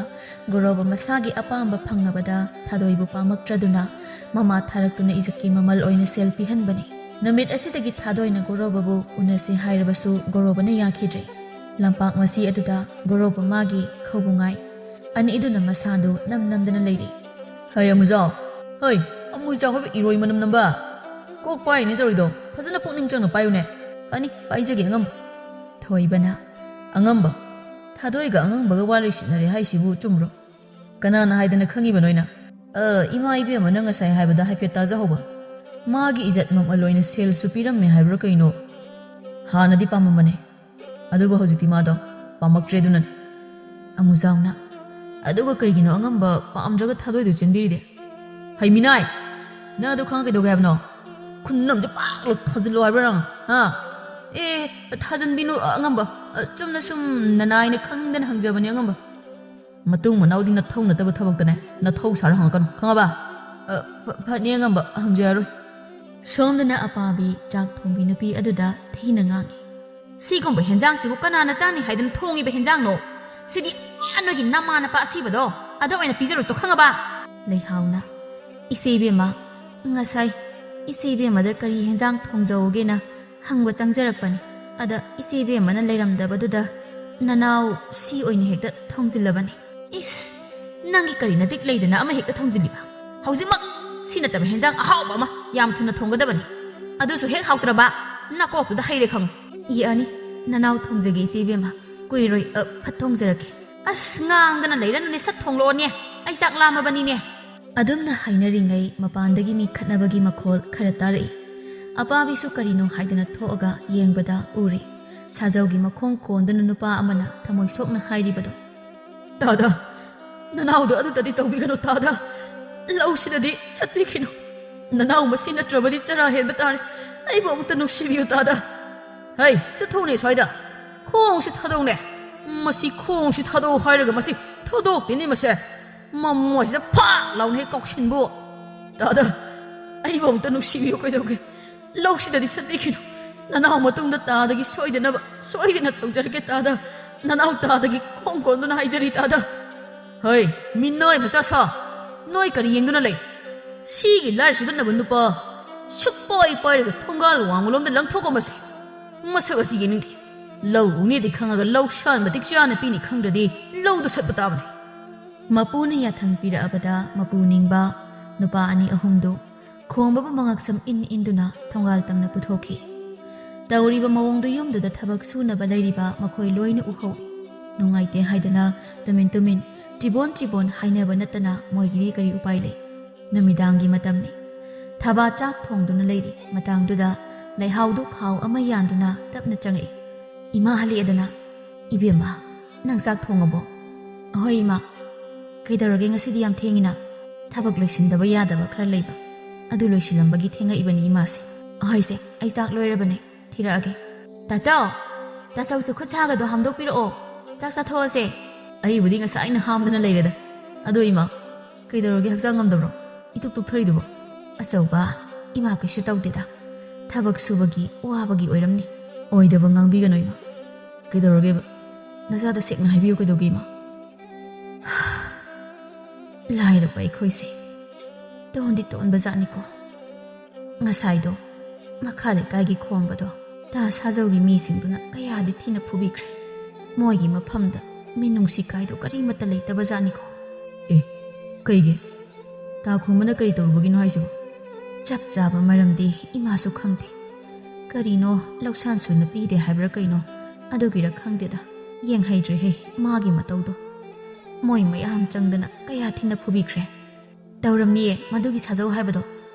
ꯒꯣꯔꯣꯕ ꯃꯁꯥꯒꯤ ꯑꯄꯥꯝꯕ ꯐꯪꯉꯕꯗ ꯊꯥꯗꯣꯏꯕꯨ ꯄꯥꯝꯃꯛꯇ꯭ꯔꯗꯨꯅ ꯃꯃꯥ ꯊꯥꯔꯛꯇꯨꯅ ꯏꯖꯠꯀꯤ ꯃꯃꯜ ꯑꯣꯏꯅ ꯁꯦꯜ ꯄꯤꯍꯟꯕꯅꯤ꯫ ꯅꯨꯃꯤꯠ ꯑꯁꯤꯗꯒꯤ ꯊꯥꯗꯣꯏꯅ ꯒꯣꯔꯣꯕꯕꯨ ꯎꯅꯁꯤ ꯍꯥꯏꯔꯕꯁꯨ ꯒꯣꯔꯣꯕꯅ ꯌꯥꯈꯤꯗ꯭ꯔꯦ꯫ ꯂꯝꯄꯥꯛ ꯃꯁꯤ ꯑꯗꯨꯗ ꯒꯣꯔꯣꯕ ꯃꯥꯒꯤ ꯈꯧꯕꯨꯉꯥꯏ ꯑꯅꯤꯗꯨꯅ ꯃꯁꯥꯗꯨ ꯅꯝ ꯅꯝꯗꯅ ꯂꯩꯔꯤ꯫ "ꯍꯩ ꯑꯃꯨꯖꯥꯎ, ꯍꯩ ꯑꯃꯨꯖꯥꯎ ꯍꯥꯏꯕ ꯏꯔꯣꯏ ꯃꯅꯝ ꯅꯝꯕ, ꯀꯣꯛ ꯄꯥꯏꯔꯤꯅꯦ ꯇꯧꯔꯤꯗꯣ, ꯐꯖꯅ ꯄꯨꯛꯅꯤꯡ ꯆꯪꯅ ꯄꯥꯏꯌꯨꯅꯦ꯫ ꯐꯅꯤ, ꯄꯥꯏꯖꯒꯦ ꯑꯉꯝꯕ꯫" ꯊꯣꯏꯕꯅ, "ꯑꯉꯝꯕ, ꯊꯥꯗꯣꯏꯒ ꯑꯉꯝꯕꯒ ꯋꯥꯔꯤ ꯁꯤꯟꯅꯔꯦ ꯍꯥꯏꯁꯤꯕꯨ ꯆꯨꯝꯕ꯭ꯔꯣ? ꯀꯅꯥꯅ ꯍꯥꯏꯗꯅ ꯈꯪꯉꯤꯕ ꯅꯣꯏꯅ?" "ꯑ, ꯏꯃꯥ ꯏꯕꯦꯝꯃꯅ ꯉꯁꯥꯏ ꯍꯥꯏꯕꯗ ꯍꯥꯏꯐꯦꯠ ꯇꯥꯖꯍꯧꯕ꯫ ꯃꯥꯒꯤ ꯏꯖꯠ ꯃꯃꯜ ꯑꯣꯏꯅ ꯁꯦꯜꯁꯨ ꯄꯤꯔꯝꯃꯦ ꯍꯥꯏꯕ꯭ꯔꯥ ꯀꯩꯅꯣ? ꯍꯥꯟꯅꯗꯤ ꯄꯥꯝꯃꯝꯕꯅꯦ, ꯑꯗꯨꯕꯨ ꯍꯧꯖꯤꯛꯇꯤ ꯃꯥꯗꯣ ꯄꯥꯝꯃꯛꯇ꯭ꯔꯦ, ꯑꯗꯨꯅꯅꯦ꯫" ꯑꯃꯨꯖꯥꯎꯅ, "ꯑꯗꯨꯒ ꯀꯩꯒꯤꯅꯣ ꯑꯉꯝꯕ ꯄꯥꯝꯗ꯭ꯔꯒ ꯊꯥꯗꯣꯏꯗꯨ ꯆꯦꯟꯕꯤꯔꯤꯗꯦ? ꯍꯩ ꯃꯤꯅꯥꯏ, ꯅꯪ ꯑꯗꯨ ꯈꯪꯉ ꯀꯩꯗꯧꯒꯦ ꯍꯥꯏꯕꯅꯣ? ꯈꯨꯟꯅꯝꯁꯦ ꯄꯥꯛ ꯊꯥꯖꯤꯜꯂꯣ ꯍꯥꯏꯕ꯭ꯔꯥ ꯅꯪ? ꯍꯥ? ꯑꯦ, ꯊꯥꯖꯤꯟꯕꯤꯅꯨ ꯑꯉꯝꯕ꯫ ꯑ, ꯆꯨꯝꯅ ꯁꯨꯝ ꯅꯅꯥꯏꯅ ꯈꯪꯗꯅ ꯍꯪꯖꯕꯅꯦ ꯑꯉꯝꯕ꯫ ꯃꯇꯨꯡ ꯃꯅꯥꯎꯗꯤ ꯅꯊꯧ ꯅꯠꯇꯕ ꯊꯕꯛꯇꯅꯦ ꯅꯊꯧ ꯁꯥꯔ ꯍꯪꯉꯛꯀꯅꯨ, ꯈꯪꯉꯕ? ꯑ, ꯐ-, ꯐꯅꯤ ꯑꯉꯝꯕ, ꯍꯪꯖꯔꯔꯣꯏ꯫" ꯁꯣꯝꯗꯅ ꯑꯄꯥꯕꯤ ꯆꯥꯛ ꯊꯣꯡꯕꯤ ꯅꯨꯄꯤ ꯑꯗꯨꯗ ꯊꯤꯅ ꯉꯥꯡꯉꯤ꯫ "ꯁꯤꯒꯨꯝꯕ ꯍꯦꯟꯖꯥꯡꯁꯤꯕꯨ ꯀꯅꯥꯅ ꯆꯥꯅꯤ ꯍꯥꯏꯗꯅ ꯊꯣꯡꯉꯤꯕ ꯍꯦꯟꯖꯥꯡꯅꯣ? ꯁꯤꯗꯤ ꯑꯥ ꯅꯣꯏꯒꯤ ꯅꯃꯥ ꯅꯄꯥ ꯑꯁꯤꯕꯗꯣ ꯑꯗ ꯑꯣꯏꯅ ꯄꯤꯖꯔꯨꯁꯣ, ꯈꯪꯉꯕ?" ꯂꯩꯍꯥꯎꯅ, "ꯏꯆꯦ ꯏꯕꯦꯝꯃ, ꯉꯁꯥꯏ ꯏꯆꯦ ꯏꯕꯦꯝꯃꯗ ꯀꯔꯤ ꯍꯦꯟꯖꯥꯡ ꯊꯣꯡꯖꯧꯒꯦꯅ ꯍꯪꯕ ꯆꯪꯖꯔꯛꯄꯅꯤ꯫ ꯑꯗ ꯏꯆꯦ ꯏꯕꯦꯝꯃꯅ ꯂꯩꯔꯝꯗꯕꯗꯨꯗ ꯅꯅꯥꯎ ꯁꯤ ꯑꯣꯏꯅ ꯍꯦꯛꯇ ꯊꯣꯡꯖꯤꯜꯂꯕꯅꯤ꯫" "ꯏꯁ, ꯅꯪꯒꯤ ꯀꯔꯤ ꯅꯗꯤꯛ ꯂꯩꯗꯅ ꯑꯃ ꯍꯦꯛꯇ ꯊꯣꯡꯖꯤꯜꯂꯤꯕ? ꯍꯧꯖꯤꯛꯃꯛ ꯁꯤ ꯅꯠꯇꯕ ꯍꯦꯟꯖꯥꯡ ꯑꯍꯥꯎꯕ ꯑꯃ ꯌꯥꯝ ꯊꯨꯅ ꯊꯣꯡꯒꯗꯕꯅꯤ꯫ ꯑꯗꯨꯁꯨ ꯍꯦꯛ ꯍꯥꯎꯇ꯭ꯔꯕ ꯅꯀꯣꯛꯇꯨꯗ ꯍꯩꯔꯦ ꯈꯪꯉꯨ꯫" "ꯏ ꯑꯅꯤ, ꯅꯅꯥꯎ ꯊꯣꯡꯖꯒꯦ ꯏꯆꯦ ꯏꯕꯦꯝꯃ꯫ ꯀꯨꯏꯔꯣꯏ, ꯑ, ꯐꯠ ꯊꯣꯡꯖꯔꯛꯀꯦ꯫" "ꯑꯁ, ꯉꯥꯡꯗꯅ ꯂꯩꯔꯅꯨꯅꯦ, ꯁꯠ ꯊꯣꯡꯂꯛꯑꯣꯅꯦ, ꯑꯩ ꯆꯥꯛ ꯂꯥꯝꯃꯕꯅꯤꯅꯦ꯫" ꯑꯗꯨꯝꯅ ꯍꯥꯏꯅꯔꯤꯉꯩ ꯃꯄꯥꯟꯗꯒꯤ ꯃꯤ ꯈꯠꯅꯕꯒꯤ ꯃꯈꯣꯜ ꯈꯔ ꯇꯥꯔꯛꯏ꯫ ꯑꯄꯥꯕꯤꯁꯨ ꯀꯔꯤꯅꯣ ꯍꯥꯏꯗꯅ ꯊꯣꯛꯑꯒ ꯌꯦꯡꯕꯗ ꯎꯔꯦ ꯁꯥꯖꯧꯒꯤ ꯃꯈꯣꯡ ꯀꯣꯟꯗꯨꯅ ꯅꯨꯄꯥ ꯑꯃꯅ ꯊꯃꯣꯏ ꯁꯣꯛꯅ ꯍꯥꯏꯔꯤꯕꯗꯣ꯫ "ꯇꯥꯗ, ꯅꯅꯥꯎꯗꯣ ꯑꯗꯨꯗꯗꯤ ꯇꯧꯕꯤꯒꯅꯨ ꯇꯥꯗ꯫ ꯂꯧꯁꯤꯗꯗꯤ ꯆꯠꯄꯤꯈꯤꯅꯨ꯫ ꯅꯅꯥꯎ ꯃꯁꯤ ꯅꯠꯇ꯭ꯔꯕꯗꯤ ꯆꯔꯥ ꯍꯦꯟꯕ ꯇꯥꯔꯦ꯫ ꯑꯩꯕꯨ ꯑꯃꯨꯛꯇ ꯅꯨꯡꯁꯤꯕꯤꯌꯨ ꯇꯥꯗ꯫ ꯍꯩ, ꯆꯠꯊꯣꯛꯅꯦ ꯁ꯭ꯋꯥꯏꯗ꯫ ꯈꯣꯡꯁꯤ ꯊꯥꯗꯣꯛꯅꯦ꯫ ꯃꯁꯤ ꯈꯣꯡꯁꯤ ꯊꯥꯗꯣꯛꯑꯣ ꯍꯥꯏꯔꯒ ꯃꯁꯤ ꯊꯥꯗꯣꯛꯇꯦꯅꯦ ꯃꯁꯦ꯫ ꯃꯃꯣꯏꯁꯤꯗ ꯐꯥꯛ ꯂꯥꯎꯅ ꯍꯦꯛ ꯀꯥꯎꯁꯤꯟꯕꯨ꯫ ꯇꯥꯗ, ꯑꯩꯕꯨ ꯑꯃꯨꯛꯇ ꯅꯨꯡꯁꯤꯕꯤꯌꯨ ꯀꯩꯗꯧꯒꯦ? ꯂꯧꯁꯤꯗꯗꯤ ꯆꯠꯄꯤꯈꯤꯅꯨ꯫ ꯅꯅꯥꯎ ꯃꯇꯨꯡꯗ ꯇꯥꯗꯒꯤ ꯁꯣꯏꯗꯅꯕ, ꯁꯣꯏꯗꯅ ꯇꯧꯖꯔꯒꯦ ꯇꯥꯗ꯫ ꯅꯅꯥꯎ ꯇꯥꯗꯒꯤ ꯈꯣꯡ ꯀꯣꯟꯗꯨꯅ ꯍꯥꯏꯖꯔꯤ ꯇꯥꯗ꯫ ꯍꯩ, ꯃꯤꯅꯥꯏ ꯃꯆꯥ ꯁꯥ, ꯅꯣꯏ ꯀꯔꯤ ꯌꯦꯡꯗꯨꯅ ꯂꯩ? ꯁꯤꯒꯤ ꯂꯥꯏꯔ ꯆꯨꯗꯠꯅꯕ ꯅꯨꯄꯥ ꯁꯨꯛ ꯄꯥꯏ ꯄꯥꯏꯔꯒ ꯊꯣꯡꯒꯥꯜ ꯋꯥꯡꯃꯂꯣꯝꯗ ꯂꯪꯊꯣꯛꯀꯣ ꯃꯁꯦ꯫ ꯃꯁꯛ ꯑꯁꯤ ꯌꯦꯡꯅꯤꯡꯗꯦ꯫ ꯂꯧ ꯎꯅꯤꯗꯤ ꯈꯪꯉꯒ ꯂꯧ ꯁꯥꯟ ꯃꯇꯤꯛ ꯆꯥꯅ ꯄꯤꯅꯤ ꯈꯪꯗ꯭ꯔꯗꯤ ꯂꯧꯗꯨ ꯁꯠꯄ ꯇꯥꯕꯅꯤ꯫ ꯃꯄꯨꯅ ꯌꯥꯊꯪ ꯄꯤꯔꯛꯑꯕꯗ ꯃꯄꯨ ꯅꯤꯡꯕ ꯅꯨꯄꯥ ꯑꯅꯤ ꯑꯍꯨꯝꯗꯨ ꯈꯣꯡꯕꯕꯨ ꯃꯉꯛꯁꯝ ꯏꯟ ꯏꯟꯗꯨꯅ ꯊꯣꯡꯒꯥꯜ ꯇꯝꯅ ꯄꯨꯊꯣꯛꯈꯤ꯫ ꯇꯧꯔꯤꯕ ꯃꯑꯣꯡꯗꯨ ꯌꯨꯝꯗꯨꯗ ꯊꯕꯛ ꯁꯨꯅꯕ ꯂꯩꯔꯤꯕ ꯃꯈꯣꯏ ꯂꯣꯏꯅ ꯎꯍꯧꯏ꯫ ꯅꯨꯡꯉꯥꯏꯇꯦ ꯍꯥꯏꯗꯨꯅ ꯇꯨꯃꯤꯟ ꯇꯨꯃꯤꯟ, ꯆꯤꯕꯣꯟ ꯆꯤꯕꯣꯟ ꯍꯥꯏꯅꯕ ꯅꯠꯇꯅ ꯃꯣꯏꯒꯤꯗꯤ ꯀꯔꯤ ꯎꯄꯥꯏ ꯂꯩ? ꯅꯨꯃꯤꯗꯥꯡꯒꯤ ꯃꯇꯝꯅꯤ꯫ ꯊꯕꯥ ꯆꯥꯛ ꯊꯣꯡꯗꯨꯅ ꯂꯩꯔꯤ꯫ ꯃꯇꯥꯡꯗꯨꯗ ꯂꯩꯍꯥꯎꯗꯨ ꯈꯥꯎ ꯑꯃ ꯌꯥꯟꯗꯨꯅ ꯇꯞꯅ ꯆꯪꯉꯛꯏ꯫ ꯏꯃꯥ ꯍꯜꯂꯛꯑꯦꯗꯅ꯫ "ꯏꯕꯦꯝꯃ, ꯅꯪ ꯆꯥꯛ ꯊꯣꯡꯉꯕꯣ?" "ꯑꯍꯣꯏ ꯏꯃꯥ꯫ ꯀꯩꯗꯧꯔꯒꯦ ꯉꯁꯤꯗꯤ ꯌꯥꯝ ꯊꯦꯡꯉꯤꯅ?" "ꯊꯕꯛ ꯂꯣꯏꯁꯤꯟꯗꯕ ꯌꯥꯗꯕ ꯈꯔ ꯂꯩꯕ, ꯑꯗꯨ ꯂꯣꯏꯁꯤꯜꯂꯝꯕꯒꯤ ꯊꯦꯡꯉꯛꯏꯕꯅꯤ ꯏꯃꯥꯁꯦ꯫" "ꯑꯍꯣꯏꯁꯦ, ꯑꯩ ꯆꯥꯛ ꯂꯣꯏꯔꯕꯅꯦ, ꯊꯤꯔꯛꯑꯒꯦ꯫" "ꯇꯥꯆꯧ, ꯇꯥꯆꯧꯁꯨ ꯈꯨꯠ ꯁꯥꯒꯗꯣ ꯍꯥꯝꯗꯣꯛꯄꯤꯔꯛꯑꯣ, ꯆꯥꯛ ꯆꯥꯊꯣꯛꯑꯁꯦ꯫" "ꯑꯩꯕꯨꯗꯤ ꯉꯁꯥꯏꯅ ꯍꯥꯝꯗꯅ ꯂꯩꯔꯦꯗ꯫ ꯑꯗꯣ ꯏꯃꯥ, ꯀꯩꯗꯧꯔꯒꯦ, ꯍꯛꯆꯥꯡ ꯉꯝꯗꯕ꯭ꯔꯣ? ꯏꯇꯨꯛ ꯇꯨꯛꯊꯔꯤꯗꯨꯕꯣ?" "ꯑꯆꯧꯕ, ꯏꯃꯥ ꯀꯩꯁꯨ ꯇꯧꯗꯦꯗ꯫ ꯊꯕꯛ ꯁꯨꯕꯒꯤ ꯋꯥꯕꯒꯤ ꯑꯣꯏꯔꯝꯅꯤ꯫" "ꯑꯣꯏꯗꯕ ꯉꯥꯡꯕꯤꯒꯅꯨ ꯏꯃꯥ꯫ ꯀꯩꯗꯧꯔꯒꯦꯕ? ꯅꯆꯥꯗ ꯁꯦꯡꯅ ꯍꯥꯏꯕꯤꯌꯨ ꯀꯩꯗꯧꯒꯦ ꯏꯃꯥ?" ꯂꯥꯏꯔꯕ ꯑꯩꯈꯣꯏꯁꯦ ꯇꯣꯟꯗꯤ ꯇꯣꯟꯕ ꯖꯥꯠꯅꯤꯀꯣ꯫ ꯉꯁꯥꯏꯗꯣ ꯃꯈꯥ ꯂꯩꯀꯥꯏꯒꯤ ꯈꯣꯡꯕꯗꯣ ꯇꯥ ꯁꯥꯖꯧꯒꯤ ꯃꯤꯁꯤꯡꯗꯨꯅ ꯀꯌꯥꯗꯤ ꯊꯤꯅ ꯐꯨꯕꯤꯈ꯭ꯔꯦ꯫ ꯃꯣꯏꯒꯤ ꯃꯐꯝꯗ ꯃꯤꯅꯨꯡꯁꯤ ꯀꯥꯏꯗꯣ ꯀꯔꯤꯃꯠꯇ ꯂꯩꯇꯕ ꯖꯥꯠꯅꯤꯀꯣ꯫ "ꯑꯦ, ꯀꯩꯒꯤ? ꯇꯥ ꯈꯣꯡꯕꯅ ꯀꯔꯤ ꯇꯧꯔꯨꯕꯒꯤꯅꯣ ꯍꯥꯏꯁꯤꯕꯣ?" "ꯆꯞ ꯆꯥꯕ ꯃꯔꯝꯗꯤ ꯏꯃꯥꯁꯨ ꯈꯪꯗꯦ꯫ ꯀꯔꯤꯅꯣ ꯂꯧꯁꯥꯟ ꯁꯨꯅ ꯄꯤꯗꯦ ꯍꯥꯏꯕ꯭ꯔꯥ ꯀꯩꯅꯣ, ꯑꯗꯨꯒꯤꯔ ꯈꯪꯗꯦꯗ꯫ ꯌꯦꯡꯍꯩꯗ꯭ꯔꯦꯍꯦ ꯃꯥꯒꯤ ꯃꯇꯧꯗꯣ꯫ ꯃꯣꯏ ꯃꯌꯥꯝ ꯆꯪꯗꯅ ꯀꯌꯥ ꯊꯤꯅ ꯐꯨꯕꯤꯈ꯭ꯔꯦ꯫ ꯇꯧꯔꯝꯅꯤꯌꯦ ꯃꯗꯨꯒꯤ ꯁꯥꯖꯧ ꯍꯥꯏꯕꯗꯣ꯫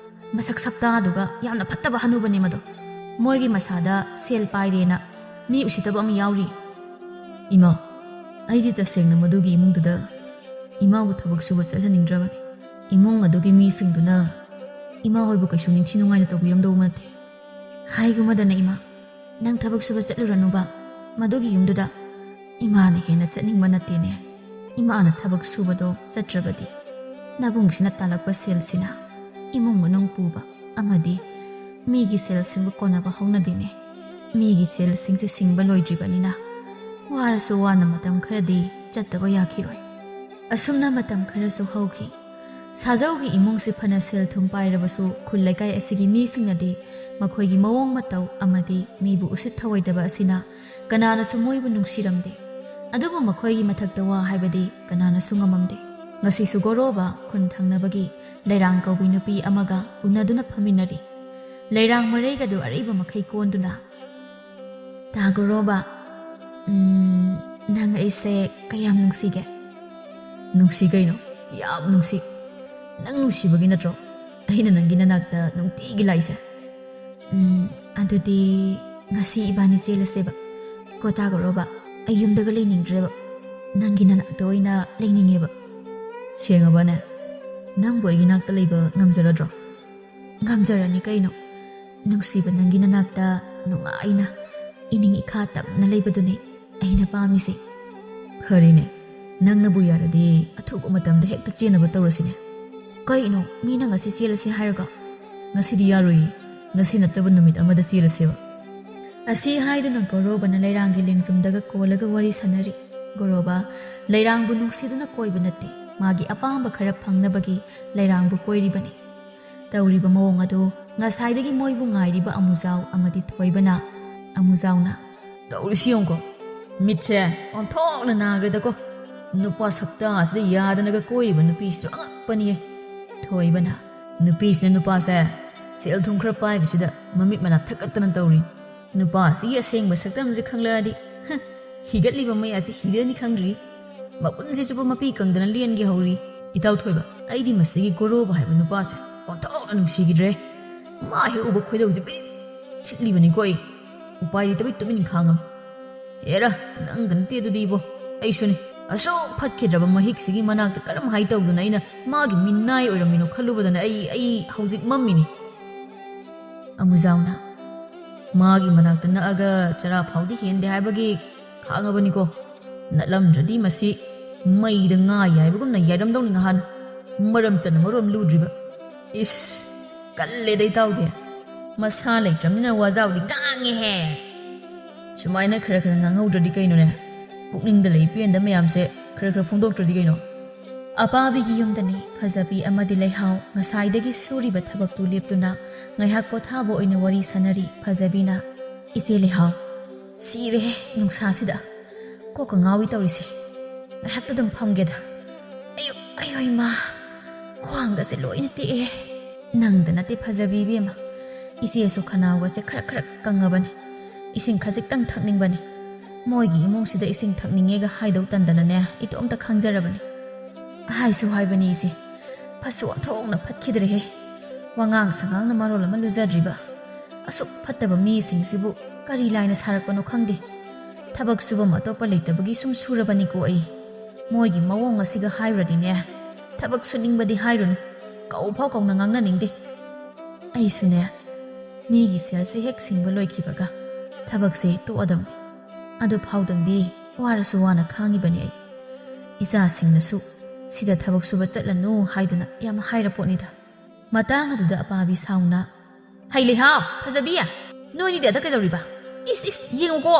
ꯃꯁꯛ ꯁꯛꯇꯥꯗꯨꯒ ꯌꯥꯝꯅ ꯐꯠꯇꯕ ꯍꯅꯨꯕꯅꯦ ꯃꯗꯣ꯫ ꯃꯣꯏꯒꯤ ꯃꯁꯥꯗ ꯁꯦꯜ ꯄꯥꯏꯔꯦꯅ ꯃꯤ ꯎꯁꯤꯠꯇꯕ ꯑꯃ ꯌꯥꯎꯔꯤ꯫ ꯏꯃꯥ, ꯑꯩꯗꯤ ꯇꯁꯦꯡꯅ ꯃꯗꯨꯒꯤ ꯏꯃꯨꯡꯗꯨꯗ ꯏꯃꯥꯕꯨ ꯊꯕꯛ ꯁꯨꯕ ꯆꯠꯍꯟꯅꯤꯡꯗ꯭ꯔꯕꯅꯤ꯫ ꯏꯃꯨꯡ ꯑꯗꯨꯒꯤ ꯃꯤꯁꯤꯡꯗꯨꯅ ꯏꯃꯥ ꯍꯣꯏꯕꯨ ꯀꯩꯁꯨ ꯅꯤꯡꯊꯤ ꯅꯨꯡꯉꯥꯏꯅ ꯇꯧꯕꯤꯔꯝꯗꯧꯕ ꯅꯠꯇꯦ꯫ ꯍꯥꯏꯒꯨꯝꯕꯗꯅ ꯏꯃꯥ, ꯅꯪ ꯊꯕꯛ ꯁꯨꯕ ꯆꯠꯂꯨꯔꯅꯨꯕ, ꯃꯗꯨꯒꯤ ꯌꯨꯝꯗꯨꯗ ꯏꯃꯥꯅ ꯍꯦꯟꯅ ꯆꯠꯅꯤꯡꯕ ꯅꯠꯇꯦꯅꯦ꯫ ꯏꯃꯥꯅ ꯊꯕꯛ ꯁꯨꯕꯗꯣ ꯆꯠꯇ꯭ꯔꯕꯗꯤ ꯅꯕꯨꯡꯁꯤꯅ ꯇꯥꯜꯂꯛꯄ ꯁꯦꯜꯁꯤꯅ ꯏꯃꯨꯡ ꯃꯅꯨꯡ ꯄꯨꯕ ꯑꯃꯗꯤ ꯃꯤꯒꯤ ꯁꯦꯜ ꯁꯤꯡꯕ ꯀꯣꯟꯅꯕ ꯍꯧꯅꯗꯦꯅꯦ꯫ ꯃꯤꯒꯤ ꯁꯦꯜꯁꯤꯡꯁꯦ ꯁꯤꯡꯕ ꯂꯣꯏꯗ꯭ꯔꯤꯕꯅꯤꯅ ꯋꯥꯔꯁꯨ ꯋꯥꯅ ꯃꯇꯝ ꯈꯔꯗꯤ ꯆꯠꯇꯕ ꯌꯥꯈꯤꯔꯣꯏ꯫ ꯑꯁꯨꯝꯅ ꯃꯇꯝ ꯈꯔꯁꯨ ꯍꯧꯈꯤ꯫ ꯁꯥꯖꯧꯒꯤ ꯏꯃꯨꯡꯁꯤ ꯐꯅ ꯁꯦꯜ ꯊꯨꯝ ꯄꯥꯏꯔꯕꯁꯨ ꯈꯨꯜ ꯂꯩꯀꯥꯏ ꯑꯁꯤꯒꯤ ꯃꯤꯁꯤꯡꯅꯗꯤ ꯃꯈꯣꯏꯒꯤ ꯃꯑꯣꯡ ꯃꯇꯧ ꯑꯃꯗꯤ ꯃꯤꯕꯨ ꯎꯁꯤꯠ ꯊꯑꯣꯏꯗꯕ ꯑꯁꯤꯅ ꯀꯅꯥꯅꯁꯨ ꯃꯣꯏꯕꯨ ꯅꯨꯡꯁꯤꯔꯝꯗꯦ꯫ ꯑꯗꯨꯕꯨ ꯃꯈꯣꯏꯒꯤ ꯃꯊꯛꯇ ꯋꯥ ꯍꯥꯏꯕꯗꯤ ꯀꯅꯥꯅꯁꯨ ꯉꯝꯃꯝꯗꯦ꯫ ꯉꯁꯤꯁꯨ ꯒꯣꯔꯣꯕ ꯈꯨꯟ ꯊꯪꯅꯕꯒꯤ ꯂꯩꯔꯥꯡ ꯀꯧꯕꯤ ꯅꯨꯄꯤ ꯑꯃꯒ ꯎꯅꯗꯨꯅ ꯐꯝꯃꯤꯟꯅꯔꯤ꯫ ꯂꯩꯔꯥꯡ ꯃꯔꯩꯒꯗꯨ ꯑꯔꯩꯕ ꯃꯈꯩ ꯀꯣꯟꯗꯨꯅ, "ꯇꯥ ꯒꯣꯔꯣꯕ, ꯎꯝ, ꯅꯪ ꯑꯩꯁꯦ ꯀꯌꯥꯝ ꯅꯨꯡꯁꯤꯒꯦ?" "ꯅꯨꯡꯁꯤ ꯀꯩꯅꯣ, ꯌꯥꯝ ꯅꯨꯡꯁꯤ꯫ ꯅꯪ ꯅꯨꯡꯁꯤꯕꯒꯤ ꯅꯠꯇ꯭ꯔꯣ ꯑꯩꯅ ꯅꯪꯒꯤ ꯅꯅꯥꯛꯇ ꯅꯨꯡꯇꯤꯒꯤ ꯂꯥꯛꯏꯁꯦ?" "ꯎꯝ, ꯑꯗꯨꯗꯤ ꯉꯁꯤ ꯏꯕꯥꯅꯤ ꯆꯦꯜꯂꯁꯦꯕ꯫ ꯀꯣ ꯇꯥ ꯒꯣꯔꯣꯕ, ꯑꯩ ꯌꯨꯝꯗꯒ ꯂꯩꯅꯤꯡꯗ꯭ꯔꯦꯕ꯫ ꯅꯪꯒꯤ ꯅꯅꯥꯛꯇ ꯑꯣꯏꯅ ꯂꯩꯅꯤꯡꯉꯦꯕ꯫" "ꯁꯦꯡꯉꯕꯅꯦ? ꯅꯪꯕꯨ ꯑꯩꯒꯤ ꯅꯥꯛꯇ ꯂꯩꯕ ꯉꯝꯖꯔꯗ꯭ꯔꯣ?" "ꯉꯝꯖꯔꯅꯤ ꯀꯩꯅꯣ꯫ ꯅꯨꯡꯁꯤꯕ ꯅꯪꯒꯤ ꯅꯅꯥꯛꯇ ꯅꯨꯡꯉꯥꯏꯅ ꯏꯅꯤꯡ ꯏꯈꯥ ꯇꯝꯅ ꯂꯩꯕꯗꯨꯅꯤ ꯑꯩꯅ ꯄꯥꯝꯃꯤꯁꯦ꯫" "ꯐꯔꯦꯅꯦ, ꯅꯪꯅꯕꯨ ꯌꯥꯔꯗꯤ ꯑꯊꯨꯕ ꯃꯇꯝꯗ ꯍꯦꯛꯇ ꯆꯦꯟꯅꯕ ꯇꯧꯔꯁꯤꯅꯦ꯫" "ꯀꯩꯅꯣ, ꯃꯤꯅ ꯉꯁꯤ ꯆꯦꯜꯂꯁꯤ ꯍꯥꯏꯔꯒ?" "ꯉꯁꯤꯗꯤ ꯌꯥꯔꯣꯏꯌꯦ, ꯉꯁꯤ ꯅꯠꯇꯕ ꯅꯨꯃꯤꯠ ꯑꯃꯗ ꯆꯦꯜꯂꯁꯦꯕ꯫" ꯑꯁꯤ ꯍꯥꯏꯗꯨꯅ ꯒꯣꯔꯣꯕꯅ ꯂꯩꯔꯥꯡꯒꯤ ꯂꯦꯡꯖꯨꯝꯗꯒ ꯀꯣꯜꯂꯒ ꯋꯥꯔꯤ ꯁꯥꯟꯅꯔꯤ꯫ ꯒꯣꯔꯣꯕ ꯂꯩꯔꯥꯡꯕꯨ ꯅꯨꯡꯁꯤꯗꯨꯅ ꯀꯣꯏꯕ ꯅꯠꯇꯦ, ꯃꯥꯒꯤ ꯑꯄꯥꯝꯕ ꯈꯔ ꯐꯪꯅꯕꯒꯤ ꯂꯩꯔꯥꯡꯕꯨ ꯀꯣꯏꯔꯤꯕꯅꯤ꯫ ꯇꯧꯔꯤꯕ ꯃꯑꯣꯡ ꯑꯗꯨ ꯉꯁꯥꯏꯗꯒꯤ ꯃꯣꯏꯕꯨ ꯉꯥꯏꯔꯤꯕ ꯑꯃꯨꯖꯥꯎ ꯑꯃꯗꯤ ꯊꯣꯏꯕꯅ, ꯑꯃꯨꯖꯥꯎꯅ, "ꯇꯧꯔꯤꯁꯤ ꯌꯦꯡꯉꯨꯀꯣ, ꯃꯤꯠꯁꯦ ꯑꯣꯟꯊꯣꯛꯅ ꯅꯥꯈ꯭ꯔꯦꯗꯀꯣ, ꯅꯨꯄꯥ ꯁꯛꯇꯥ ꯑꯁꯤꯗ ꯌꯥꯗꯅꯒ ꯀꯣꯏꯔꯤꯕ ꯅꯨꯄꯤꯁꯤꯁꯨ ꯑꯉꯛꯄꯅꯤꯌꯦ꯫" ꯊꯣꯏꯕꯅ, "ꯅꯨꯄꯤꯁꯤꯅ ꯅꯨꯄꯥꯁꯦ ꯁꯦꯜ ꯊꯨꯝ ꯈꯔ ꯄꯥꯏꯕꯁꯤꯗ ꯃꯃꯤꯠ ꯃꯅꯥ ꯊꯛꯀꯠꯇꯅ ꯇꯧꯔꯤ꯫ ꯅꯨꯄꯥ ꯑꯁꯤꯒꯤ ꯑꯁꯦꯡꯕ ꯁꯛꯇꯝꯁꯦ ꯈꯪꯂꯛꯑꯗꯤ, ꯍ, ꯍꯤꯒꯠꯂꯤꯕ ꯃꯩ ꯑꯁꯤ ꯍꯤꯗꯅꯤ ꯈꯪꯗ꯭ꯔꯤ꯫ ꯃꯄꯨꯟꯁꯤ ꯆꯨꯞꯄ ꯃꯄꯤ ꯀꯪꯗꯅ ꯂꯦꯟꯒꯦ ꯍꯧꯔꯤ꯫ ꯏꯇꯥꯎ ꯊꯣꯏꯕ, ꯑꯩꯗꯤ ꯃꯁꯤꯒꯤ ꯒꯣꯔꯣꯕ ꯍꯥꯏꯕ ꯅꯨꯄꯥꯁꯦ ꯑꯣꯟꯊꯣꯛ ꯅꯨꯡꯁꯤꯈꯤꯗ꯭ꯔꯦ꯫ ꯃꯥ ꯍꯦꯛ ꯎꯕ ꯈꯣꯏꯗꯧꯁꯦ ꯕꯤꯔꯤ ꯊꯤꯠꯂꯤꯕꯅꯤꯀꯣ ꯑꯩ꯫ ꯎꯄꯥꯏ ꯂꯩꯇꯕꯩ ꯇꯨꯃꯤꯟ ꯈꯥꯡꯉꯝ꯫ ꯑꯦꯔꯥ, ꯅꯪꯗ ꯅꯠꯇꯦ ꯑꯗꯨꯗꯤ ꯏꯕꯣ, ꯑꯩꯁꯨꯅꯤ꯫ ꯑꯁꯨꯛ ꯐꯠꯈꯤꯗ꯭ꯔꯕ ꯃꯍꯤꯛꯁꯤꯒꯤ ꯃꯅꯥꯛꯇ ꯀꯔꯝ ꯍꯥꯏ ꯇꯧꯗꯅ ꯑꯩꯅ ꯃꯥꯒꯤ ꯃꯤꯅꯥꯏ ꯑꯣꯏꯔꯝꯃꯤꯅꯣ ꯈꯜꯂꯨꯕꯗꯅ ꯑꯩ, ꯑꯩ ꯍꯧꯖꯤꯛ ꯃꯝꯃꯤꯅꯤ꯫ ꯑꯃꯨꯖꯥꯎꯅ, ꯃꯥꯒꯤ ꯃꯅꯥꯛꯇ ꯅꯛꯑꯒ ꯆꯔꯥ ꯐꯥꯎꯗꯤ ꯍꯦꯟꯗꯦ ꯍꯥꯏꯕꯒꯤ ꯈꯥꯡꯉꯕꯅꯤꯀꯣ꯫ ꯅꯠꯂꯝꯗ꯭ꯔꯗꯤ ꯃꯁꯤ ꯃꯩꯗ ꯉꯥ ꯌꯥꯏꯕꯒꯨꯝꯅ ꯌꯥꯏꯔꯝꯗꯧꯅꯤ ꯉꯍꯥꯟ꯫ ꯃꯔꯝ ꯆꯠꯅ ꯃꯔꯣꯝ ꯂꯨꯗ꯭ꯔꯤꯕ꯫ ꯏꯁ, ꯀꯜꯂꯦꯗ ꯏꯇꯥꯎꯗꯤ꯫ ꯃꯁꯥ ꯂꯩꯇ꯭ꯔꯕꯅꯤꯅ ꯋꯥꯖꯥꯎꯗꯤ ꯉꯥꯡꯉꯦꯍꯦ꯫ ꯁꯨꯃꯥꯏꯅ ꯈꯔ ꯈꯔ ꯉꯥꯡꯍꯧꯗ꯭ꯔꯗꯤ ꯀꯩꯅꯣꯅꯦ? ꯄꯨꯛꯅꯤꯡꯗ ꯂꯩ ꯄꯦꯟꯗ ꯃꯌꯥꯝꯁꯦ ꯈꯔ ꯈꯔ ꯐꯣꯡꯗꯣꯛꯇ꯭ꯔꯗꯤ ꯀꯩꯅꯣ? ꯑꯄꯥꯕꯤꯒꯤ ꯌꯨꯝꯗꯅꯤ ꯐꯖꯕꯤ ꯑꯃꯗꯤ ꯂꯩꯍꯥꯎ ꯉꯁꯥꯏꯗꯒꯤ ꯁꯨꯔꯤꯕ ꯊꯕꯛꯇꯨ ꯂꯦꯞꯇꯨꯅ ꯉꯥꯏꯍꯥꯛ ꯄꯣꯊꯥꯕ ꯑꯣꯏꯅ ꯋꯥꯔꯤ ꯁꯥꯟꯅꯔꯤ ꯐꯖꯕꯤꯅ꯫ "ꯏꯆꯦ ꯂꯩꯍꯥꯎ, ꯁꯤꯔꯦꯍꯦ ꯅꯨꯡꯁꯥꯁꯤꯗ꯫ ꯀꯣꯛꯀ ꯉꯥꯎꯏ ꯇꯧꯔꯤꯁꯦ꯫ ꯉꯥꯏꯍꯥꯛꯇ ꯑꯗꯨꯝ ꯐꯝꯒꯦꯗ꯫ ꯑꯌꯨ, ꯑꯌꯣ ꯏꯃꯥ, ꯈ꯭ꯋꯥꯡꯒꯁꯦ ꯂꯣꯏꯅ ꯇꯦꯛꯑꯦ꯫ ꯅꯪꯗ ꯅꯠꯇꯦ ꯐꯖꯕꯤ ꯏꯕꯦꯝꯃ꯫ ꯏꯆꯦꯁꯨ ꯈꯅꯥꯎꯒꯁꯦ ꯈꯔ ꯈꯔ ꯀꯪꯉꯕꯅꯤ꯫ ꯏꯁꯤꯡ ꯈꯖꯤꯛꯇꯪ ꯊꯛꯅꯤꯡꯕꯅꯤ꯫ ꯃꯣꯏꯒꯤ ꯏꯃꯨꯡꯁꯤꯗ ꯏꯁꯤꯡ ꯊꯛꯅꯤꯡꯉꯦꯒ ꯍꯥꯏꯗꯧ ꯇꯟꯗꯅꯅꯦ, ꯏꯇꯣꯝꯇ ꯈꯪꯖꯔꯕꯅꯤ꯫ ꯍꯥꯏꯁꯨ ꯍꯥꯏꯕꯅꯤ ꯏꯆꯦ, ꯐꯠꯁꯨ ꯑꯣꯟꯊꯣꯛꯅ ꯐꯠꯈꯤꯗ꯭ꯔꯦꯍꯦ꯫ ꯋꯥꯉꯥꯡ ꯁꯉꯥꯡꯅ ꯃꯔꯣꯜ ꯑꯃ ꯂꯨꯖꯗ꯭ꯔꯤꯕ꯫ ꯑꯁꯨꯛ ꯐꯠꯇꯕ ꯃꯤꯁꯤꯡꯁꯤꯕꯨ ꯀꯔꯤ ꯂꯥꯏꯅ ꯁꯥꯔꯛꯄꯅꯣ ꯈꯪꯗꯦ꯫ ꯊꯕꯛ ꯁꯨꯐꯝ ꯑꯇꯣꯞꯄ ꯂꯩꯇꯕꯒꯤ ꯁꯨꯝ ꯁꯨꯔꯕꯅꯤꯀꯣ ꯑꯩ꯫ ꯃꯣꯏꯒꯤ ꯃꯑꯣꯡ ꯑꯁꯤꯒ ꯍꯥꯏꯔꯨꯔꯗꯤꯅꯦ, ꯊꯕꯛ ꯁꯨꯅꯤꯡꯕꯗꯤ ꯍꯥꯏꯔꯨꯅꯨ, ꯀꯧ ꯐꯥꯎ ꯀꯧꯅ ꯉꯥꯡꯅꯅꯤꯡꯗꯦ꯫ ꯑꯩꯁꯨꯅꯦ, ꯃꯤꯒꯤ ꯁꯦꯜꯁꯦ ꯍꯦꯛ ꯁꯤꯡꯕ ꯂꯣꯏꯈꯤꯕꯒ ꯊꯕꯛꯁꯦ ꯇꯣꯛꯑꯗꯝꯅꯤ꯫ ꯑꯗꯨ ꯐꯥꯎꯗꯪꯗꯤ ꯋꯥꯔꯁꯨ ꯋꯥꯅ ꯈꯥꯡꯉꯤꯕꯅꯤ ꯑꯩ꯫ ꯏꯆꯥꯁꯤꯡꯅꯁꯨ ꯁꯤꯗ ꯊꯕꯛ ꯁꯨꯕ ꯆꯠꯂꯅꯨ ꯍꯥꯏꯗꯨꯅ ꯌꯥꯝ ꯍꯥꯏꯔꯄꯣꯠꯅꯤꯗ꯫ ꯃꯇꯥꯡ ꯑꯗꯨꯗ ꯑꯄꯥꯕꯤ ꯁꯥꯎꯅ, "ꯍꯩ ꯂꯩꯍꯥꯎ, ꯐꯖꯕꯤ, ꯅꯣꯏꯅꯤꯗꯤ ꯑꯗ ꯀꯩꯗꯧꯔꯤꯕ? ꯏꯁ, ꯏꯁ, ꯌꯦꯡꯉꯨꯀꯣ,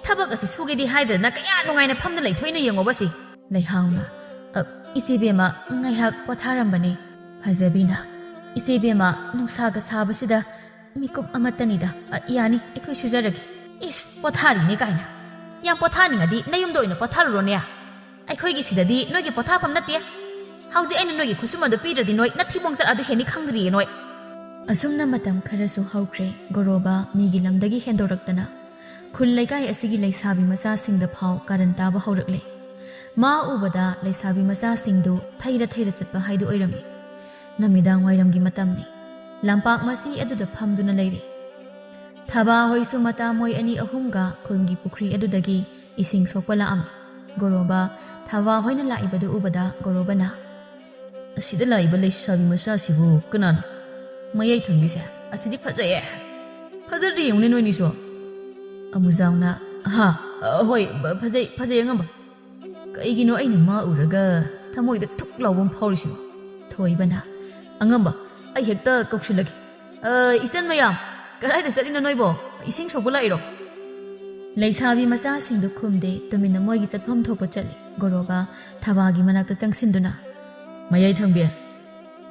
ꯊꯕꯛ ꯑꯁꯤ ꯁꯨꯒꯦꯗꯤ ꯍꯥꯏꯗꯅ ꯀꯌꯥ ꯅꯨꯡꯉꯥꯏꯅ ꯐꯝꯗ ꯂꯩꯊꯣꯛꯏꯅꯣ ꯌꯦꯡꯉꯣꯕ ꯁꯤ꯫" ꯂꯩꯍꯥꯎꯅ, "ꯑ, ꯏꯆꯦ ꯕꯦꯝꯃ, ꯉꯥꯏꯍꯥꯛ ꯄꯣꯊꯥꯔꯝꯕꯅꯤ꯫" ꯐꯖꯕꯤꯅ, "ꯏꯆꯦ ꯕꯦꯝꯃ, ꯅꯨꯡꯁꯥꯒ ꯁꯥꯕꯁꯤꯗ ꯃꯤꯀꯨꯞ ꯑꯃꯠꯇꯅꯤꯗ꯫ ꯑ, ꯌꯥꯅꯤ, ꯑꯩꯈꯣꯏ ꯁꯨꯖꯔꯒꯦ꯫" "ꯏꯁ, ꯄꯣꯊꯥꯔꯤꯅꯦ ꯀꯥꯏꯅ꯫ ꯌꯥꯝ ꯄꯣꯊꯥꯅꯤꯡꯉꯗꯤ ꯅꯌꯨꯝꯗ ꯑꯣꯏꯅ ꯄꯣꯊꯥꯔꯨꯔꯣꯅꯦ꯫ ꯑꯩꯈꯣꯏꯒꯤ ꯁꯤꯗꯗꯤ ꯅꯣꯏꯒꯤ ꯄꯣꯊꯥꯐꯝ ꯅꯠꯇꯦ꯫ ꯍꯧꯖꯤꯛ ꯑꯩꯅ ꯅꯣꯏꯒꯤ ꯈꯨꯠꯁꯨꯃꯟꯗꯨ ꯄꯤꯗ꯭ꯔꯗꯤ ꯅꯣꯏ ꯅꯊꯤꯕꯣꯡ ꯆꯠ ꯑꯗꯨ ꯍꯦꯟꯅꯤ ꯈꯪꯗ꯭ꯔꯤꯌꯦ ꯅꯣꯏ꯫" ꯑꯁꯨꯝꯅ ꯃꯇꯝ ꯈꯔꯁꯨ ꯍꯧꯈ꯭ꯔꯦ꯫ ꯒꯣꯔꯣꯕꯥ ꯃꯤꯒꯤ ꯂꯝꯗꯒꯤ ꯍꯦꯟꯗꯣꯔꯛꯇꯅ ꯈꯨꯜ ꯂꯩꯀꯥꯏ ꯑꯁꯤꯒꯤ ꯂꯩꯁꯥꯕꯤ ꯃꯆꯥꯁꯤꯡꯗ ꯐꯥꯎ ꯀꯥꯔꯟ ꯇꯥꯕ ꯍꯧꯔꯛꯂꯦ꯫ ꯃꯥ ꯎꯕꯗ ꯂꯩꯁꯥꯕꯤ ꯃꯆꯥꯁꯤꯡꯗꯨ ꯊꯩꯔ ꯊꯩꯔ ꯆꯠꯄ ꯍꯥꯏꯗꯨ ꯑꯣꯏꯔꯝꯃꯤ꯫ ꯅꯨꯃꯤꯗꯥꯡ ꯋꯥꯏꯔꯝꯒꯤ ꯃꯇꯝꯅꯤ꯫ ꯂꯝꯄꯥꯛ ꯃꯆꯤ ꯑꯗꯨꯗ ꯐꯝꯗꯨꯅ ꯂꯩꯔꯤ꯫ ꯊꯕꯥ ꯍꯣꯏꯁꯨ ꯃꯇꯥ ꯃꯣꯏ ꯑꯅꯤ ꯑꯍꯨꯝꯒ ꯈꯨꯜꯒꯤ ꯄꯨꯈ꯭ꯔꯤ ꯑꯗꯨꯗꯒꯤ ꯏꯁꯤꯡ ꯁꯣꯛꯄ ꯂꯥꯛꯑꯝꯃꯤ꯫ ꯒꯣꯔꯣꯕ ꯊꯕꯥ ꯍꯣꯏꯅ ꯂꯥꯛꯏꯕꯗꯨ ꯎꯕꯗ ꯒꯣꯔꯣꯕꯅ, "ꯑꯁꯤꯗ ꯂꯥꯛꯏꯕ ꯂꯩꯁꯥꯕꯤ ꯃꯆꯥꯁꯤꯕꯨ ꯀꯅꯥꯅꯣ? ꯃꯌꯥꯏ ꯊꯪꯕꯤꯁꯦ? ꯑꯁꯤꯗꯤ ꯐꯖꯩꯌꯦ꯫ ꯐꯖꯗ꯭ꯔꯤ ꯌꯦꯡꯉꯨꯅꯦ ꯅꯣꯏꯅꯤꯁꯨ?" ꯑꯃꯨꯖꯥꯎꯅ, "ꯍꯥ, ꯑ, ꯍꯣꯏ, ꯕ-, ꯐꯖꯩ, ꯐꯖꯩ ꯑꯉꯝꯕ꯫ ꯀꯩꯒꯤꯅꯣ ꯑꯩꯅ ꯃꯥ ꯎꯔꯒ ꯊꯃꯣꯏꯗ ꯊꯨꯛ ꯂꯥꯎꯕ ꯑꯃ ꯐꯥꯎꯔꯤꯁꯤꯕꯣ?" ꯊꯣꯏꯕꯅ, "ꯑꯉꯝꯕ, ꯑꯩ ꯍꯦꯛꯇ ꯀꯧꯁꯤꯜꯂꯒꯦ꯫ ꯑ, ꯏꯆꯟ ꯃꯌꯥꯝ, ꯀꯗꯥꯏꯗ ꯆꯠꯂꯤꯅꯣ ꯅꯣꯏꯕꯣ? ꯏꯁꯤꯡ ꯁꯣꯛꯄ ꯂꯥꯛꯏꯔꯣ?" ꯂꯩꯁꯥꯕꯤ ꯃꯆꯥꯁꯤꯡꯗꯨ ꯈꯨꯝꯗꯦ, ꯇꯨꯃꯤꯟꯅ ꯃꯣꯏꯒꯤ ꯆꯠꯐꯝ ꯊꯣꯛꯄ ꯆꯠꯂꯤ꯫ ꯒꯣꯔꯣꯕ ꯊꯕꯥꯒꯤ ꯃꯅꯥꯛꯇ ꯆꯪꯁꯤꯟꯗꯨꯅ, "ꯃꯌꯥꯏ ꯊꯪꯕꯤ,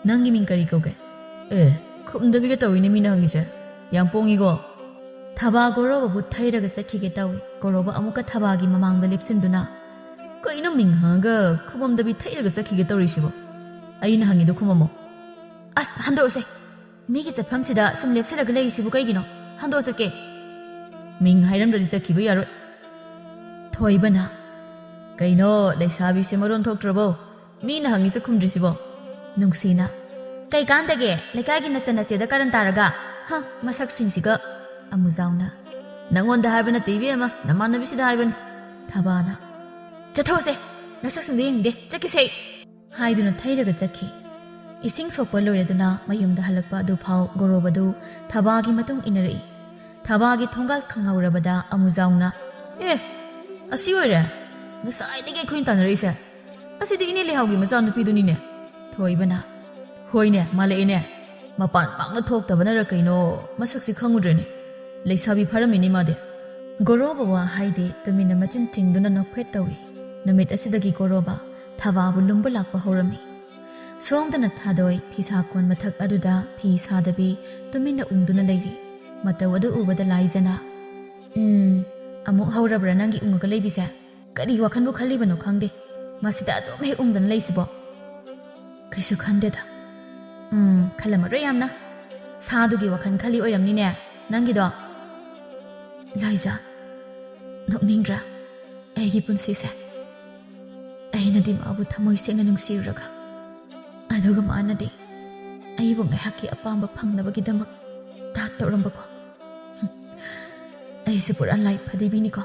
ꯅꯪꯒꯤ ꯃꯤꯡ ꯀꯔꯤ ꯀꯧꯒꯦ? ꯑꯦ, ꯈꯨꯝꯗꯕꯤꯒ ꯇꯧꯏꯅꯦ ꯃꯤꯅ ꯍꯪꯉꯤꯁꯦ꯫ ꯌꯥꯝ ꯄꯣꯡꯉꯤꯀꯣ?" ꯊꯕꯥ ꯒꯣꯔꯣꯕꯕꯨ ꯊꯩꯔꯒ ꯆꯠꯈꯤꯒꯦ ꯇꯧꯏ꯫ ꯒꯣꯔꯣꯕ ꯑꯃꯨꯛꯀ ꯊꯕꯥꯒꯤ ꯃꯃꯥꯡꯗ ꯂꯦꯞꯁꯤꯟꯗꯨꯅ, "ꯀꯩꯅꯣ ꯃꯤꯡ ꯍꯪꯉꯒ ꯈꯨꯝꯃꯝꯗꯕꯤ ꯊꯩꯔꯒ ꯆꯠꯈꯤꯒꯦ ꯇꯧꯔꯤꯁꯤꯕꯣ? ꯑꯩꯅ ꯍꯪꯉꯤꯗꯣ ꯈꯨꯝꯃꯝꯃꯣ꯫" "ꯑꯁ, ꯍꯟꯗꯣꯛꯑꯁꯦ꯫ ꯃꯤꯒꯤ ꯆꯠꯐꯝꯁꯤꯗ ꯁꯨꯝ ꯂꯦꯞꯁꯤꯜꯂꯒ ꯂꯩꯔꯤꯁꯤꯕꯨ ꯀꯩꯒꯤꯅꯣ? ꯍꯟꯗꯣꯛꯑ ꯆꯠꯀꯦ꯫" "ꯃꯤꯡ ꯍꯥꯏꯔꯝꯗ꯭ꯔꯗꯤ ꯆꯠꯈꯤꯕ ꯌꯥꯔꯣꯏ꯫" ꯊꯣꯏꯕꯅ, "ꯀꯩꯅꯣ, ꯂꯩꯁꯥꯕꯤꯁꯦ ꯃꯔꯣꯟ ꯊꯣꯛꯇ꯭ꯔꯕꯣ? ꯃꯤꯅ ꯍꯪꯉꯤꯁꯦ ꯈꯨꯝꯗ꯭ꯔꯤꯁꯤꯕꯣ?" ꯅꯨꯡꯁꯤꯅ, "ꯀꯩ ꯀꯥꯟꯗꯒꯦ? ꯂꯩꯀꯥꯏꯒꯤ ꯅꯆꯟ ꯅꯆꯦꯗ ꯀꯥꯔꯟ ꯇꯥꯔꯒ? ꯍ, ꯃꯁꯛꯁꯤꯡꯁꯤꯒ꯫" ꯑꯃꯨꯖꯥꯎꯅ, "ꯅꯪꯉꯣꯟꯗ ꯍꯥꯏꯕ ꯅꯠꯇꯦ ꯏꯕꯦꯝꯃ, ꯅꯃꯥꯟꯅꯕꯤꯁꯤꯗ ꯍꯥꯏꯕꯅꯤ꯫" ꯊꯕꯥꯅ, "ꯆꯠꯊꯣꯛꯑꯁꯦ, ꯅꯁꯛꯁꯤꯡꯗꯣ ꯌꯦꯡꯅꯤꯡꯗꯦ, ꯆꯠꯈꯤꯁꯦ!" ꯍꯥꯏꯗꯨꯅ ꯊꯩꯔꯒ ꯆꯠꯈꯤ꯫ ꯏꯁꯤꯡ ꯁꯣꯛꯄ ꯂꯣꯏꯔꯗꯨꯅ ꯃꯌꯨꯝꯗ ꯍꯜꯂꯛꯄ ꯑꯗꯨꯐꯥꯎ ꯒꯣꯔꯣꯕꯗꯨ ꯊꯕꯥꯒꯤ ꯃꯇꯨꯡ ꯏꯟꯅꯔꯛꯏ꯫ ꯊꯕꯥꯒꯤ ꯊꯣꯡꯒꯥꯜ ꯈꯪꯍꯧꯔꯕꯗ ꯑꯃꯨꯖꯥꯎꯅ, "ꯑꯦ, ꯑꯁꯤ ꯑꯣꯏꯔꯦ? ꯉꯁꯥꯏꯗꯒꯤ ꯑꯩꯈꯣꯏꯅ ꯇꯥꯟꯅꯔꯛꯏꯁꯦ꯫ ꯑꯁꯤꯗꯤ ꯏꯅꯦ ꯂꯩꯍꯥꯎꯒꯤ ꯃꯆꯥꯅꯨꯄꯤꯗꯨꯅꯤꯅꯦ꯫" ꯊꯣꯏꯕꯅ, "ꯍꯣꯏꯅꯦ, ꯃꯥꯜꯂꯛꯑꯦꯅꯦ꯫ ꯃꯄꯥꯟ ꯄꯥꯛꯅ ꯊꯣꯛꯇꯕꯅꯔ ꯀꯩꯅꯣ, ꯃꯁꯛꯁꯤ ꯈꯪꯉꯨꯗ꯭ꯔꯦꯅꯦ꯫ ꯂꯩꯁꯥꯕꯤ ꯐꯥꯔꯝꯃꯤꯅꯦ ꯃꯥꯗꯤ꯫" ꯒꯣꯔꯣꯕ ꯋꯥ ꯍꯥꯏꯗꯦ, ꯇꯨꯃꯤꯟꯅ ꯃꯆꯤꯟ ꯆꯤꯡꯗꯨꯅ ꯅꯣꯛꯐꯦꯠ ꯇꯧꯏ꯫ ꯅꯨꯃꯤꯠ ꯑꯁꯤꯗꯒꯤ ꯒꯣꯔꯣꯕ ꯊꯕꯥꯕꯨ ꯂꯨꯝꯕ ꯂꯥꯛꯄ ꯍꯧꯔꯝꯃꯤ꯫ ꯁꯣꯝꯗꯅ ꯊꯥꯗꯣꯏ ꯐꯤꯁꯥ ꯀꯣꯟ ꯃꯊꯛ ꯑꯗꯨꯗ ꯐꯤ ꯁꯥꯗꯕꯤ ꯇꯨꯃꯤꯟꯅ ꯎꯪꯗꯨꯅ ꯂꯩꯔꯤ꯫ ꯃꯇꯧ ꯑꯗꯨ ꯎꯕꯗ ꯂꯥꯏꯖꯅ, "ꯎꯝ, ꯑꯃꯨꯛ ꯍꯧꯔꯕ꯭ꯔꯥ ꯅꯪꯒꯤ ꯎꯪꯉꯒ ꯂꯩꯕꯤꯁꯦ? ꯀꯔꯤ ꯋꯥꯈꯜꯕꯨ ꯈꯜꯂꯤꯕꯅꯣ ꯈꯪꯗꯦ, ꯃꯁꯤꯗ ꯑꯗꯨꯝ ꯍꯦꯛ ꯎꯪꯗꯅ ꯂꯩꯁꯤꯕꯣ?" "ꯀꯩꯁꯨ ꯈꯟꯗꯦꯗ꯫" "ꯎꯝ, ꯈꯜꯂꯝꯃꯔꯣꯏ ꯌꯥꯝꯅ꯫ ꯁꯥꯗꯨꯒꯤ ꯋꯥꯈꯜ ꯈꯜꯂꯤ ꯑꯣꯏꯔꯝꯅꯤꯅꯦ ꯅꯪꯒꯤꯗꯣ꯫" "ꯂꯥꯏꯖ, ꯅꯣꯛꯅꯤꯡꯗ꯭ꯔꯥ ꯑꯩꯒꯤ ꯄꯨꯟꯁꯤꯁꯦ? ꯑꯩꯅꯗꯤ ꯃꯥꯕꯨ ꯊꯃꯣꯏ ꯁꯦꯡꯅ ꯅꯨꯡꯁꯤꯔꯨꯔꯒ, ꯑꯗꯨꯒ ꯃꯥꯅꯗꯤ ꯑꯩꯕꯨ ꯉꯥꯏꯍꯥꯛꯀꯤ ꯑꯄꯥꯝꯕ ꯐꯪꯅꯕꯒꯤꯗꯃꯛ ꯇꯥꯛ ꯇꯧꯔꯝꯕꯀꯣ꯫ ꯍꯨꯝ, ꯑꯩꯁꯦ ꯄꯨꯔꯥ ꯂꯥꯏ ꯐꯗꯤꯕꯤꯅꯤꯀꯣ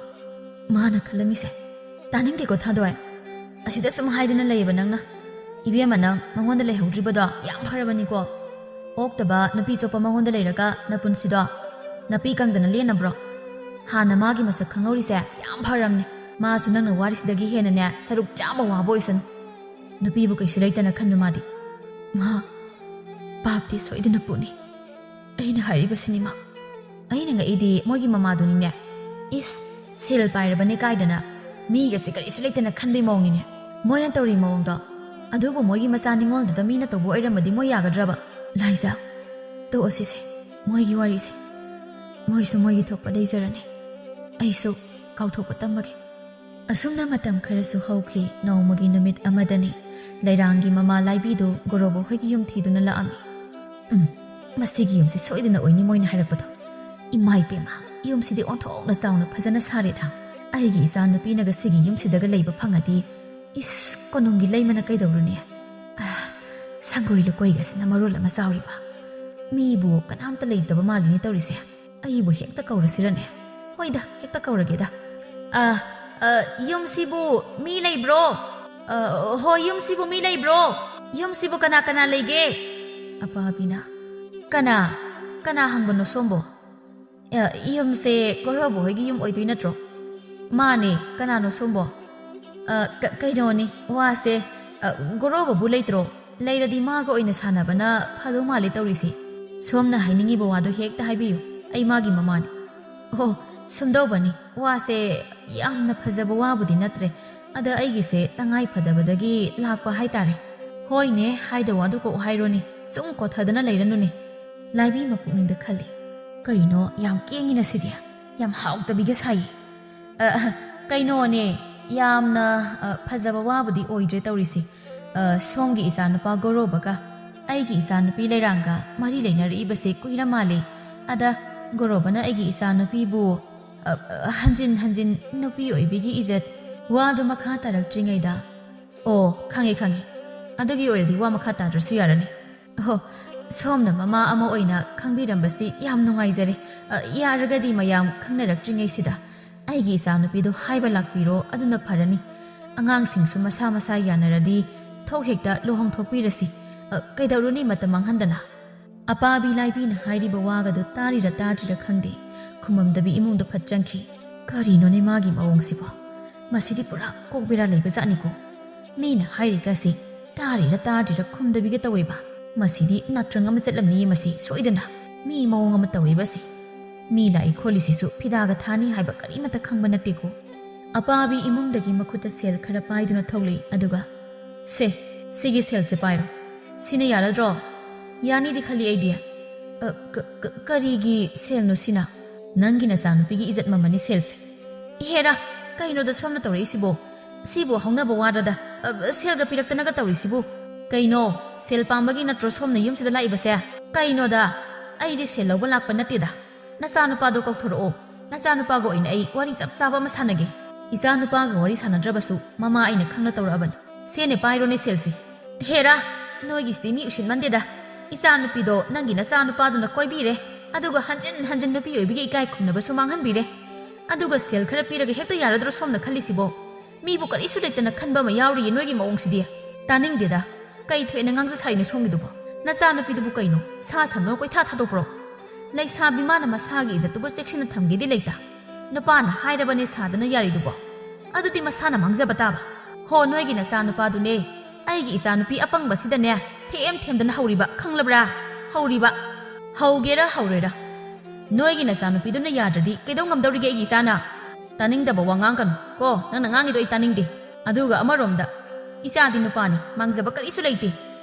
ꯃꯥꯅ ꯈꯜꯂꯝꯃꯤꯁꯦ꯫ ꯇꯥꯅꯤꯡꯗꯦꯀꯣ ꯊꯥꯗꯣꯏ꯫ ꯑꯁꯤꯗ ꯁꯨꯝ ꯍꯥꯏꯗꯅ ꯂꯩꯌꯦꯕ ꯅꯪꯅ꯫ ꯏꯕꯦꯝꯃ, ꯅꯪ ꯃꯉꯣꯟꯗ ꯂꯩꯍꯧꯗ꯭ꯔꯤꯕꯗꯣ ꯌꯥꯝ ꯐꯔꯕꯅꯤꯀꯣ꯫ ꯑꯣꯛꯇꯕ ꯅꯨꯄꯤ ꯆꯣꯞꯄ ꯃꯉꯣꯟꯗ ꯂꯩꯔꯒ ꯅꯄꯨꯟꯁꯤꯗꯣ ꯅꯥꯄꯤ ꯀꯪꯗꯅ ꯂꯦꯟꯅꯕ꯭ꯔꯣ? ꯍꯥꯟꯅ ꯃꯥꯒꯤ ꯃꯁꯛ ꯈꯪꯍꯧꯔꯤꯁꯦ ꯌꯥꯝ ꯐꯔꯝꯅꯦ꯫ ꯃꯥꯁꯨ ꯅꯪꯅ ꯋꯥꯔꯤꯁꯤꯗꯒꯤ ꯍꯦꯟꯅꯅꯦ ꯁꯔꯨꯛ ꯆꯥꯝꯃ ꯋꯥꯕ ꯑꯣꯏꯁꯅꯨ꯫ ꯅꯨꯄꯤꯕꯨ ꯀꯩꯁꯨ ꯂꯩꯇꯅ ꯈꯟꯕ ꯃꯥꯗꯤ꯫ ꯃꯥ ꯄꯥꯞꯇꯤ ꯁꯣꯏꯗꯅ ꯄꯨꯅꯤ꯫ ꯑꯩꯅ ꯍꯥꯏꯔꯤꯕꯁꯤꯅꯤꯃ꯫ ꯑꯩꯅ ꯉꯛꯏꯗꯤ ꯃꯣꯏꯒꯤ ꯃꯃꯥꯗꯨꯅꯤꯅꯦ꯫ ꯏꯁ, ꯁꯦꯜ ꯄꯥꯏꯔꯕꯅꯦ ꯀꯥꯏꯗꯅ ꯃꯤꯒꯁꯦ ꯀꯔꯤꯁꯨ ꯂꯩꯇꯅ ꯈꯟꯕꯩ ꯃꯑꯣꯡꯅꯤꯅꯦ ꯃꯣꯏꯅ ꯇꯧꯔꯤ ꯃꯑꯣꯡꯗꯣ꯫ ꯑꯗꯨꯕꯨ ꯃꯣꯏꯒꯤ ꯃꯆꯥ ꯅꯤꯉꯣꯜꯗꯨꯗ ꯃꯤꯅ ꯇꯧꯕ ꯑꯣꯏꯔꯝꯃꯗꯤ ꯃꯣꯏ ꯌꯥꯒꯗ꯭ꯔꯕ? ꯂꯥꯏꯖꯥ, ꯇꯣꯛꯑꯁꯤꯁꯦ ꯃꯣꯏꯒꯤ ꯋꯥꯔꯤꯁꯦ꯫ ꯃꯣꯏꯁꯨ ꯃꯣꯏꯒꯤ ꯊꯣꯛꯄ ꯂꯩꯖꯔꯅꯤ꯫ ꯑꯩꯁꯨ ꯀꯥꯎꯊꯣꯛꯄ ꯇꯝꯃꯒꯦ꯫ ꯑꯁꯨꯝꯅ ꯃꯇꯝ ꯈꯔꯁꯨ ꯍꯧꯈꯤ꯫ ꯅꯣꯡꯃꯒꯤ ꯅꯨꯃꯤꯠ ꯑꯃꯗꯅꯤ ꯂꯩꯔꯥꯡꯒꯤ ꯃꯃꯥ ꯂꯥꯏꯕꯤꯗꯨ ꯒꯣꯔꯣꯕ ꯍꯣꯏꯒꯤ ꯌꯨꯝ ꯊꯤꯗꯨꯅ ꯂꯥꯛꯑꯝꯃꯤ꯫ ꯎꯝ, ꯃꯁꯤꯒꯤ ꯌꯨꯝꯁꯤ ꯁꯣꯏꯗꯅ ꯑꯣꯏꯅꯤ ꯃꯣꯏꯅ ꯍꯥꯏꯔꯛꯄꯗꯣ꯫ ꯏꯃꯥ ꯏꯄꯦꯝꯃ, ꯌꯨꯝꯁꯤꯗꯤ ꯑꯣꯟꯊꯣꯛꯅ ꯆꯥꯎꯅ ꯐꯖꯅ ꯁꯥꯔꯦꯗ꯫ ꯑꯩꯒꯤ ꯏꯆꯥ ꯅꯨꯄꯤꯅꯒ ꯁꯤꯒꯤ ꯌꯨꯝꯁꯤꯗꯒ ꯂꯩꯕ ꯐꯪꯉꯗꯤ, ꯏꯁ, ꯀꯣꯅꯨꯡꯒꯤ ꯂꯩꯃꯅ ꯀꯩꯗꯧꯔꯨꯅꯤ? ꯑꯥ, ꯁꯪꯒꯣꯏ ꯂꯨꯀꯣꯏꯒꯁꯤꯅ ꯃꯔꯣꯜ ꯑꯃ ꯆꯥꯎꯔꯤꯕ꯫ ꯃꯤꯕꯨ ꯀꯅꯥꯝꯇ ꯂꯩꯇꯕ ꯃꯥꯜꯂꯤꯅꯦ ꯇꯧꯔꯤꯁꯦ꯫ ꯑꯩꯕꯨ ꯍꯦꯛꯇ ꯀꯧꯔꯁꯤꯔꯅꯦ? ꯍꯣꯏꯗ, ꯍꯦꯛꯇ ꯀꯧꯔꯒꯦꯗ꯫ ꯑ, ꯑ, ꯌꯨꯝꯁꯤꯕꯨ ꯃꯤ ꯂꯩꯕ꯭ꯔꯣ? ꯑ, ꯍꯣꯏ, ꯌꯨꯝꯁꯤꯕꯨ ꯃꯤ ꯂꯩꯕ꯭ꯔꯣ? ꯌꯨꯝꯁꯤꯕꯨ ꯀꯅꯥ ꯀꯅꯥ ꯂꯩꯒꯦ? ꯑꯄꯥꯕꯤꯅ, ꯀꯅꯥ? ꯀꯅꯥ ꯍꯪꯕꯅꯣ ꯁꯣꯝꯕꯣ? ꯑ, ꯌꯨꯝꯁꯦ ꯒꯣꯔꯣꯕ ꯍꯣꯏꯒꯤ ꯌꯨꯝ ꯑꯣꯏꯗꯣꯏ ꯅꯠꯇ꯭ꯔꯣ? ꯃꯥꯅꯦ, ꯀꯅꯥꯅꯣ ꯁꯣꯝꯕꯣ? ꯑ, ꯀ-, ꯀꯩꯅꯣꯅꯤ, ꯋꯥꯁꯦ, ꯑ, ꯒꯣꯔꯣꯕꯕꯨ ꯂꯩꯇ꯭ꯔꯣ? ꯂꯩꯔꯗꯤ ꯃꯥꯒ ꯑꯣꯏꯅ ꯁꯥꯟꯅꯕꯅ ꯐꯗꯧ ꯃꯥꯜꯂꯦ ꯇꯧꯔꯤꯁꯦ꯫ ꯁꯣꯝꯅ ꯍꯥꯏꯅꯤꯡꯉꯤꯕ ꯋꯥꯗꯣ ꯍꯦꯛꯇ ꯍꯥꯏꯕꯤꯌꯨ, ꯑꯩ ꯃꯥꯒꯤ ꯃꯃꯥꯅꯤ꯫ ꯑꯣ, ꯁꯨꯝꯗꯧꯕꯅꯤ, ꯋꯥꯁꯦ ꯌꯥꯝꯅ ꯐꯖꯕ ꯋꯥꯕꯨꯗꯤ ꯅꯠꯇ꯭ꯔꯦ, ꯑꯗ ꯑꯩꯒꯤꯁꯦ ꯇꯉꯥꯏ ꯐꯗꯕꯗꯒꯤ ꯂꯥꯛꯄ ꯍꯥꯏꯇꯥꯔꯦ꯫ ꯍꯣꯏꯅꯦ, ꯍꯥꯏꯗ ꯋꯥꯗꯨ ꯀꯣꯛ ꯍꯥꯏꯔꯣꯅꯦ, ꯁꯨꯝ ꯀꯣꯊꯗꯅ ꯂꯩꯔꯅꯨꯅꯦ꯫ ꯂꯥꯏꯕꯤ ꯃꯄꯨꯛꯅꯤꯡꯗ ꯈꯜꯂꯤ, ꯀꯩꯅꯣ ꯌꯥꯝ ꯀꯦꯡꯉꯤꯅ ꯁꯤꯗꯤ, ꯌꯥꯝ ꯍꯥꯎꯇꯕꯤꯒ ꯁꯥꯏꯌꯦ꯫ ꯑ, ꯀꯩꯅꯣꯅꯦ, ꯌꯥꯝꯅ, ꯑ, ꯐꯖꯕ ꯋꯥꯕꯨꯗꯤ ꯑꯣꯏꯗ꯭ꯔꯦ ꯇꯧꯔꯤꯁꯦ꯫ ꯑ, ꯁꯣꯝꯒꯤ ꯏꯆꯥꯅꯨꯄꯥ ꯒꯣꯔꯣꯕꯒ ꯑꯩꯒꯤ ꯏꯆꯥꯅꯨꯄꯤ ꯂꯩꯔꯥꯡꯒ ꯃꯔꯤ ꯂꯩꯅꯔꯛꯏꯕꯁꯦ ꯀꯨꯏꯔ ꯃꯥꯜꯂꯦ꯫ ꯑꯗ ꯒꯣꯔꯣꯕꯅ ꯑꯩꯒꯤ ꯏꯆꯥꯅꯨꯄꯤꯕꯨ, ꯑ, ꯑ, ꯍꯟꯖꯤꯟ ꯍꯟꯖꯤꯟ ꯅꯨꯄꯤ ꯑꯣꯏꯕꯤꯒꯤ ꯏꯖꯠ, ꯋꯥꯗꯨ ꯃꯈꯥ ꯇꯥꯔꯛꯇ꯭ꯔꯤꯉꯩꯗ꯫ ꯑꯣ, ꯈꯪꯉꯦ, ꯈꯪꯉꯦ꯫ ꯑꯗꯨꯒꯤ ꯑꯣꯏꯔꯗꯤ ꯋꯥ ꯃꯈꯥ ꯇꯥꯗ꯭ꯔꯁꯨ ꯌꯥꯔꯅꯤ꯫ ꯑꯣ, ꯁꯣꯝꯅ ꯃꯃꯥ ꯑꯃ ꯑꯣꯏꯅ ꯈꯪꯕꯤꯔꯝꯕꯁꯤ ꯌꯥꯝ ꯅꯨꯡꯉꯥꯏꯖꯔꯦ꯫ ꯑ, ꯌꯥꯔꯒꯗꯤ ꯃꯌꯥꯝ ꯈꯪꯅꯔꯛꯇ꯭ꯔꯤꯉꯩꯁꯤꯗ ꯑꯩꯒꯤ ꯏꯆꯥꯅꯨꯄꯤꯗꯣ ꯍꯥꯏꯕ ꯂꯥꯛꯄꯤꯔꯣ, ꯑꯗꯨꯅ ꯐꯔꯅꯤ꯫ ꯑꯉꯥꯡꯁꯤꯡꯁꯨ ꯃꯁꯥ ꯃꯁꯥ ꯌꯥꯅꯔꯗꯤ ꯊꯣꯛ ꯍꯦꯛꯇ ꯂꯨꯍꯣꯡꯊꯣꯛꯄꯤꯔꯁꯤ꯫ ꯑ, ꯀꯩꯗꯧꯔꯨꯅꯤ ꯃꯇꯝ ꯃꯥꯡꯍꯟꯗꯅ? ꯑꯄꯥꯕꯤ ꯂꯥꯏꯕꯤꯅ ꯍꯥꯏꯔꯤꯕ ꯋꯥꯒꯗꯨ ꯇꯥꯔꯤꯔ ꯇꯥꯗ꯭ꯔꯤꯔ ꯈꯪꯗꯦ, ꯈꯨꯃꯝꯗꯕꯤ ꯏꯃꯨꯡꯗ ꯐꯠ ꯆꯪꯈꯤ꯫ ꯀꯔꯤꯅꯣꯅꯦ ꯃꯥꯒꯤ ꯃꯑꯣꯡꯁꯤꯕꯣ? ꯃꯁꯤꯗꯤ ꯄꯨꯔꯥ ꯀꯣꯛ ꯕꯦꯔꯥ ꯂꯩꯕ ꯖꯥꯠꯅꯤꯀꯣ꯫ ꯃꯤꯅ ꯍꯥꯏꯔꯤꯒꯁꯤ ꯇꯥꯔꯤꯔ ꯇꯥꯗ꯭ꯔꯤꯔ ꯈꯨꯝꯗꯕꯤꯒ ꯇꯧꯋꯦꯕ꯫ ꯃꯁꯤꯗꯤ ꯅꯥꯇ꯭ꯔꯪ ꯑꯃ ꯆꯠꯂꯝꯅꯤꯌꯦ ꯃꯁꯤ ꯁꯣꯏꯗꯅ꯫ ꯃꯤ ꯃꯑꯣꯡ ꯑꯃ ꯇꯧꯋꯦꯕ ꯁꯤ꯫ ꯃꯤ ꯂꯥꯛꯏ ꯈꯣꯠꯂꯤꯁꯤꯁꯨ ꯐꯤꯗꯥꯒ ꯊꯥꯅꯤ ꯍꯥꯏꯕ ꯀꯔꯤꯃꯠꯇ ꯈꯪꯕ ꯅꯠꯇꯦꯀꯣ꯫ ꯑꯄꯥꯕꯤ ꯏꯃꯨꯡꯗꯒꯤ ꯃꯈꯨꯠꯇ ꯁꯦꯜ ꯈꯔ ꯄꯥꯏꯗꯨꯅ ꯊꯣꯛꯂꯛꯏ, ꯑꯗꯨꯒ, "ꯁꯦ, ꯁꯤꯒꯤ ꯁꯦꯜꯁꯦ ꯄꯥꯏꯔꯣ꯫ ꯁꯤꯅ ꯌꯥꯔꯗ꯭ꯔꯣ?" "ꯌꯥꯅꯤꯗꯤ ꯈꯜꯂꯤ ꯑꯩꯗꯤ꯫" "ꯑ, ꯀ-, ꯀ-, ꯀꯔꯤꯒꯤ ꯁꯦꯜꯅꯣ ꯁꯤꯅ?" "ꯅꯪꯒꯤ ꯅꯆꯥꯅꯨꯄꯤꯒꯤ ꯏꯖꯠ ꯃꯃꯜꯅꯤ ꯁꯦꯜꯁꯦ꯫" "ꯏꯍꯦꯔꯥ, ꯀꯩꯅꯣꯗ ꯁꯣꯝꯅ ꯇꯧꯔꯛꯏꯁꯤꯕꯣ? ꯁꯤꯕꯨ ꯍꯧꯅꯕ ꯋꯥꯔꯗ, ꯑ, ꯁꯦꯜꯒ ꯄꯤꯔꯛꯇꯅꯒ ꯇꯧꯔꯤꯁꯤꯕꯨ? ꯀꯩꯅꯣ, ꯁꯦꯜ ꯄꯥꯝꯕꯒꯤ ꯅꯠꯇ꯭ꯔꯣ ꯁꯣꯝꯅ ꯌꯨꯝꯁꯤꯗ ꯂꯥꯛꯏꯕꯁꯦ?" "ꯀꯩꯅꯣꯗ, ꯑꯩꯗꯤ ꯁꯦꯜ ꯂꯧꯕ ꯂꯥꯛꯄ ꯅꯠꯇꯦꯗ꯫ ꯅꯆꯥꯅꯨꯄꯥꯗꯣ ꯀꯧꯊꯣꯔꯛꯑꯣ꯫ ꯅꯆꯥꯅꯨꯄꯥꯒ ꯑꯣꯏꯅ ꯑꯩ ꯋꯥꯔꯤ ꯆꯞ ꯆꯥꯕ ꯑꯃ ꯁꯥꯟꯅꯒꯦ꯫" ꯏꯆꯥꯅꯨꯄꯥꯒ ꯋꯥꯔꯤ ꯁꯥꯟꯅꯗ꯭ꯔꯕꯁꯨ ꯃꯃꯥ ꯑꯩꯅ ꯈꯪꯅ ꯇꯧꯔꯛꯑꯕꯅꯤ꯫ "ꯁꯦꯅꯦ, ꯄꯥꯏꯔꯣꯅꯦ ꯁꯦꯜꯁꯤ꯫" "ꯍꯦꯔꯥ, ꯅꯣꯏꯒꯤꯁꯤꯗꯤ ꯃꯤ ꯎꯁꯤꯠꯃꯟꯗꯦꯗ꯫ ꯏꯆꯥꯅꯨꯄꯤꯗꯣ ꯅꯪꯒꯤ ꯅꯆꯥꯅꯨꯄꯥꯗꯨꯅ ꯀꯣꯏꯕꯤꯔꯦ, ꯑꯗꯨꯒ ꯍꯟꯖꯤꯟ ꯍꯟꯖꯤꯟ ꯅꯨꯄꯤ ꯑꯣꯏꯕꯒꯤ ꯏꯀꯥꯏ ꯈꯨꯝꯅꯕꯁꯨ ꯃꯥꯡꯍꯟꯕꯤꯔꯦ꯫ ꯑꯗꯨꯒ ꯁꯦꯜ ꯈꯔ ꯄꯤꯔꯒ ꯍꯦꯛꯇ ꯌꯥꯔꯗ꯭ꯔꯣ ꯁꯣꯝꯅ ꯈꯜꯂꯤꯁꯤꯕꯣ? ꯃꯤꯕꯨ ꯀꯔꯤꯁꯨ ꯂꯩꯇꯅ ꯈꯟꯕ ꯑꯃ ꯌꯥꯎꯔꯤꯌꯦ ꯅꯣꯏꯒꯤ ꯃꯑꯣꯡꯁꯤꯗꯤ꯫" "ꯇꯥꯅꯤꯡꯗꯦꯗ꯫ ꯀꯩ ꯊꯣꯛꯑꯦꯅ ꯉꯥꯡꯖ ꯁꯥꯔꯤꯅꯣ ꯁꯣꯝꯒꯤꯗꯨꯕꯣ? ꯅꯆꯥꯅꯨꯄꯤꯗꯨꯕꯨ ꯀꯩꯅꯣ, ꯁꯥ ꯁꯟꯗꯧꯅ ꯀꯣꯏꯊꯥ ꯊꯥꯗꯣꯛꯄ꯭ꯔꯣ? ꯂꯩꯁꯥꯕꯤ ꯃꯥꯅ ꯃꯁꯥꯒꯤ ꯏꯖꯠꯇꯨꯕꯨ ꯆꯦꯛꯁꯤꯟꯅ ꯊꯝꯒꯦꯗꯤ ꯂꯩꯇ꯫ ꯅꯨꯄꯥꯅ ꯍꯥꯏꯔꯕꯅꯦ ꯁꯥꯗꯅ ꯌꯥꯔꯤꯗꯨꯕꯣ? ꯑꯗꯨꯗꯤ ꯃꯁꯥꯅ ꯃꯥꯡꯖꯕ ꯇꯥꯕ꯫" "ꯍꯣ, ꯅꯣꯏꯒꯤ ꯅꯆꯥꯅꯨꯄꯥꯗꯨꯅꯦ꯫ ꯑꯩꯒꯤ ꯏꯆꯥꯅꯨꯄꯤ ꯑꯄꯪꯕꯁꯤꯗꯅꯦ ꯊꯦꯝ ꯊꯦꯝꯗꯅ ꯍꯧꯔꯤꯕ, ꯈꯪꯂꯕ꯭ꯔꯥ? ꯍꯧꯔꯤꯕ꯫ ꯍꯧꯒꯦꯔꯥ ꯍꯧꯔꯣꯏꯔꯥ, ꯅꯣꯏꯒꯤ ꯅꯆꯥꯅꯨꯄꯤꯗꯨꯅ ꯌꯥꯗ꯭ꯔꯗꯤ ꯀꯩꯗꯧ ꯉꯝꯗꯧꯔꯤꯒꯦ ꯑꯩꯒꯤ ꯏꯆꯥꯅ?" "ꯇꯥꯅꯤꯡꯗꯕ ꯋꯥ ꯉꯥꯡꯒꯅꯨ ꯀꯣ, ꯅꯪꯅ ꯉꯥꯡꯉꯤꯗꯣ ꯑꯩ ꯇꯥꯅꯤꯡꯗꯦ꯫ ꯑꯗꯨꯒ ꯑꯃꯔꯣꯝꯗ, ꯏꯆꯥꯗꯤ ꯅꯨꯄꯥꯅꯤ, ꯃꯥꯡꯖꯕ ꯀꯔꯤꯁꯨ ꯂꯩꯇꯦ꯫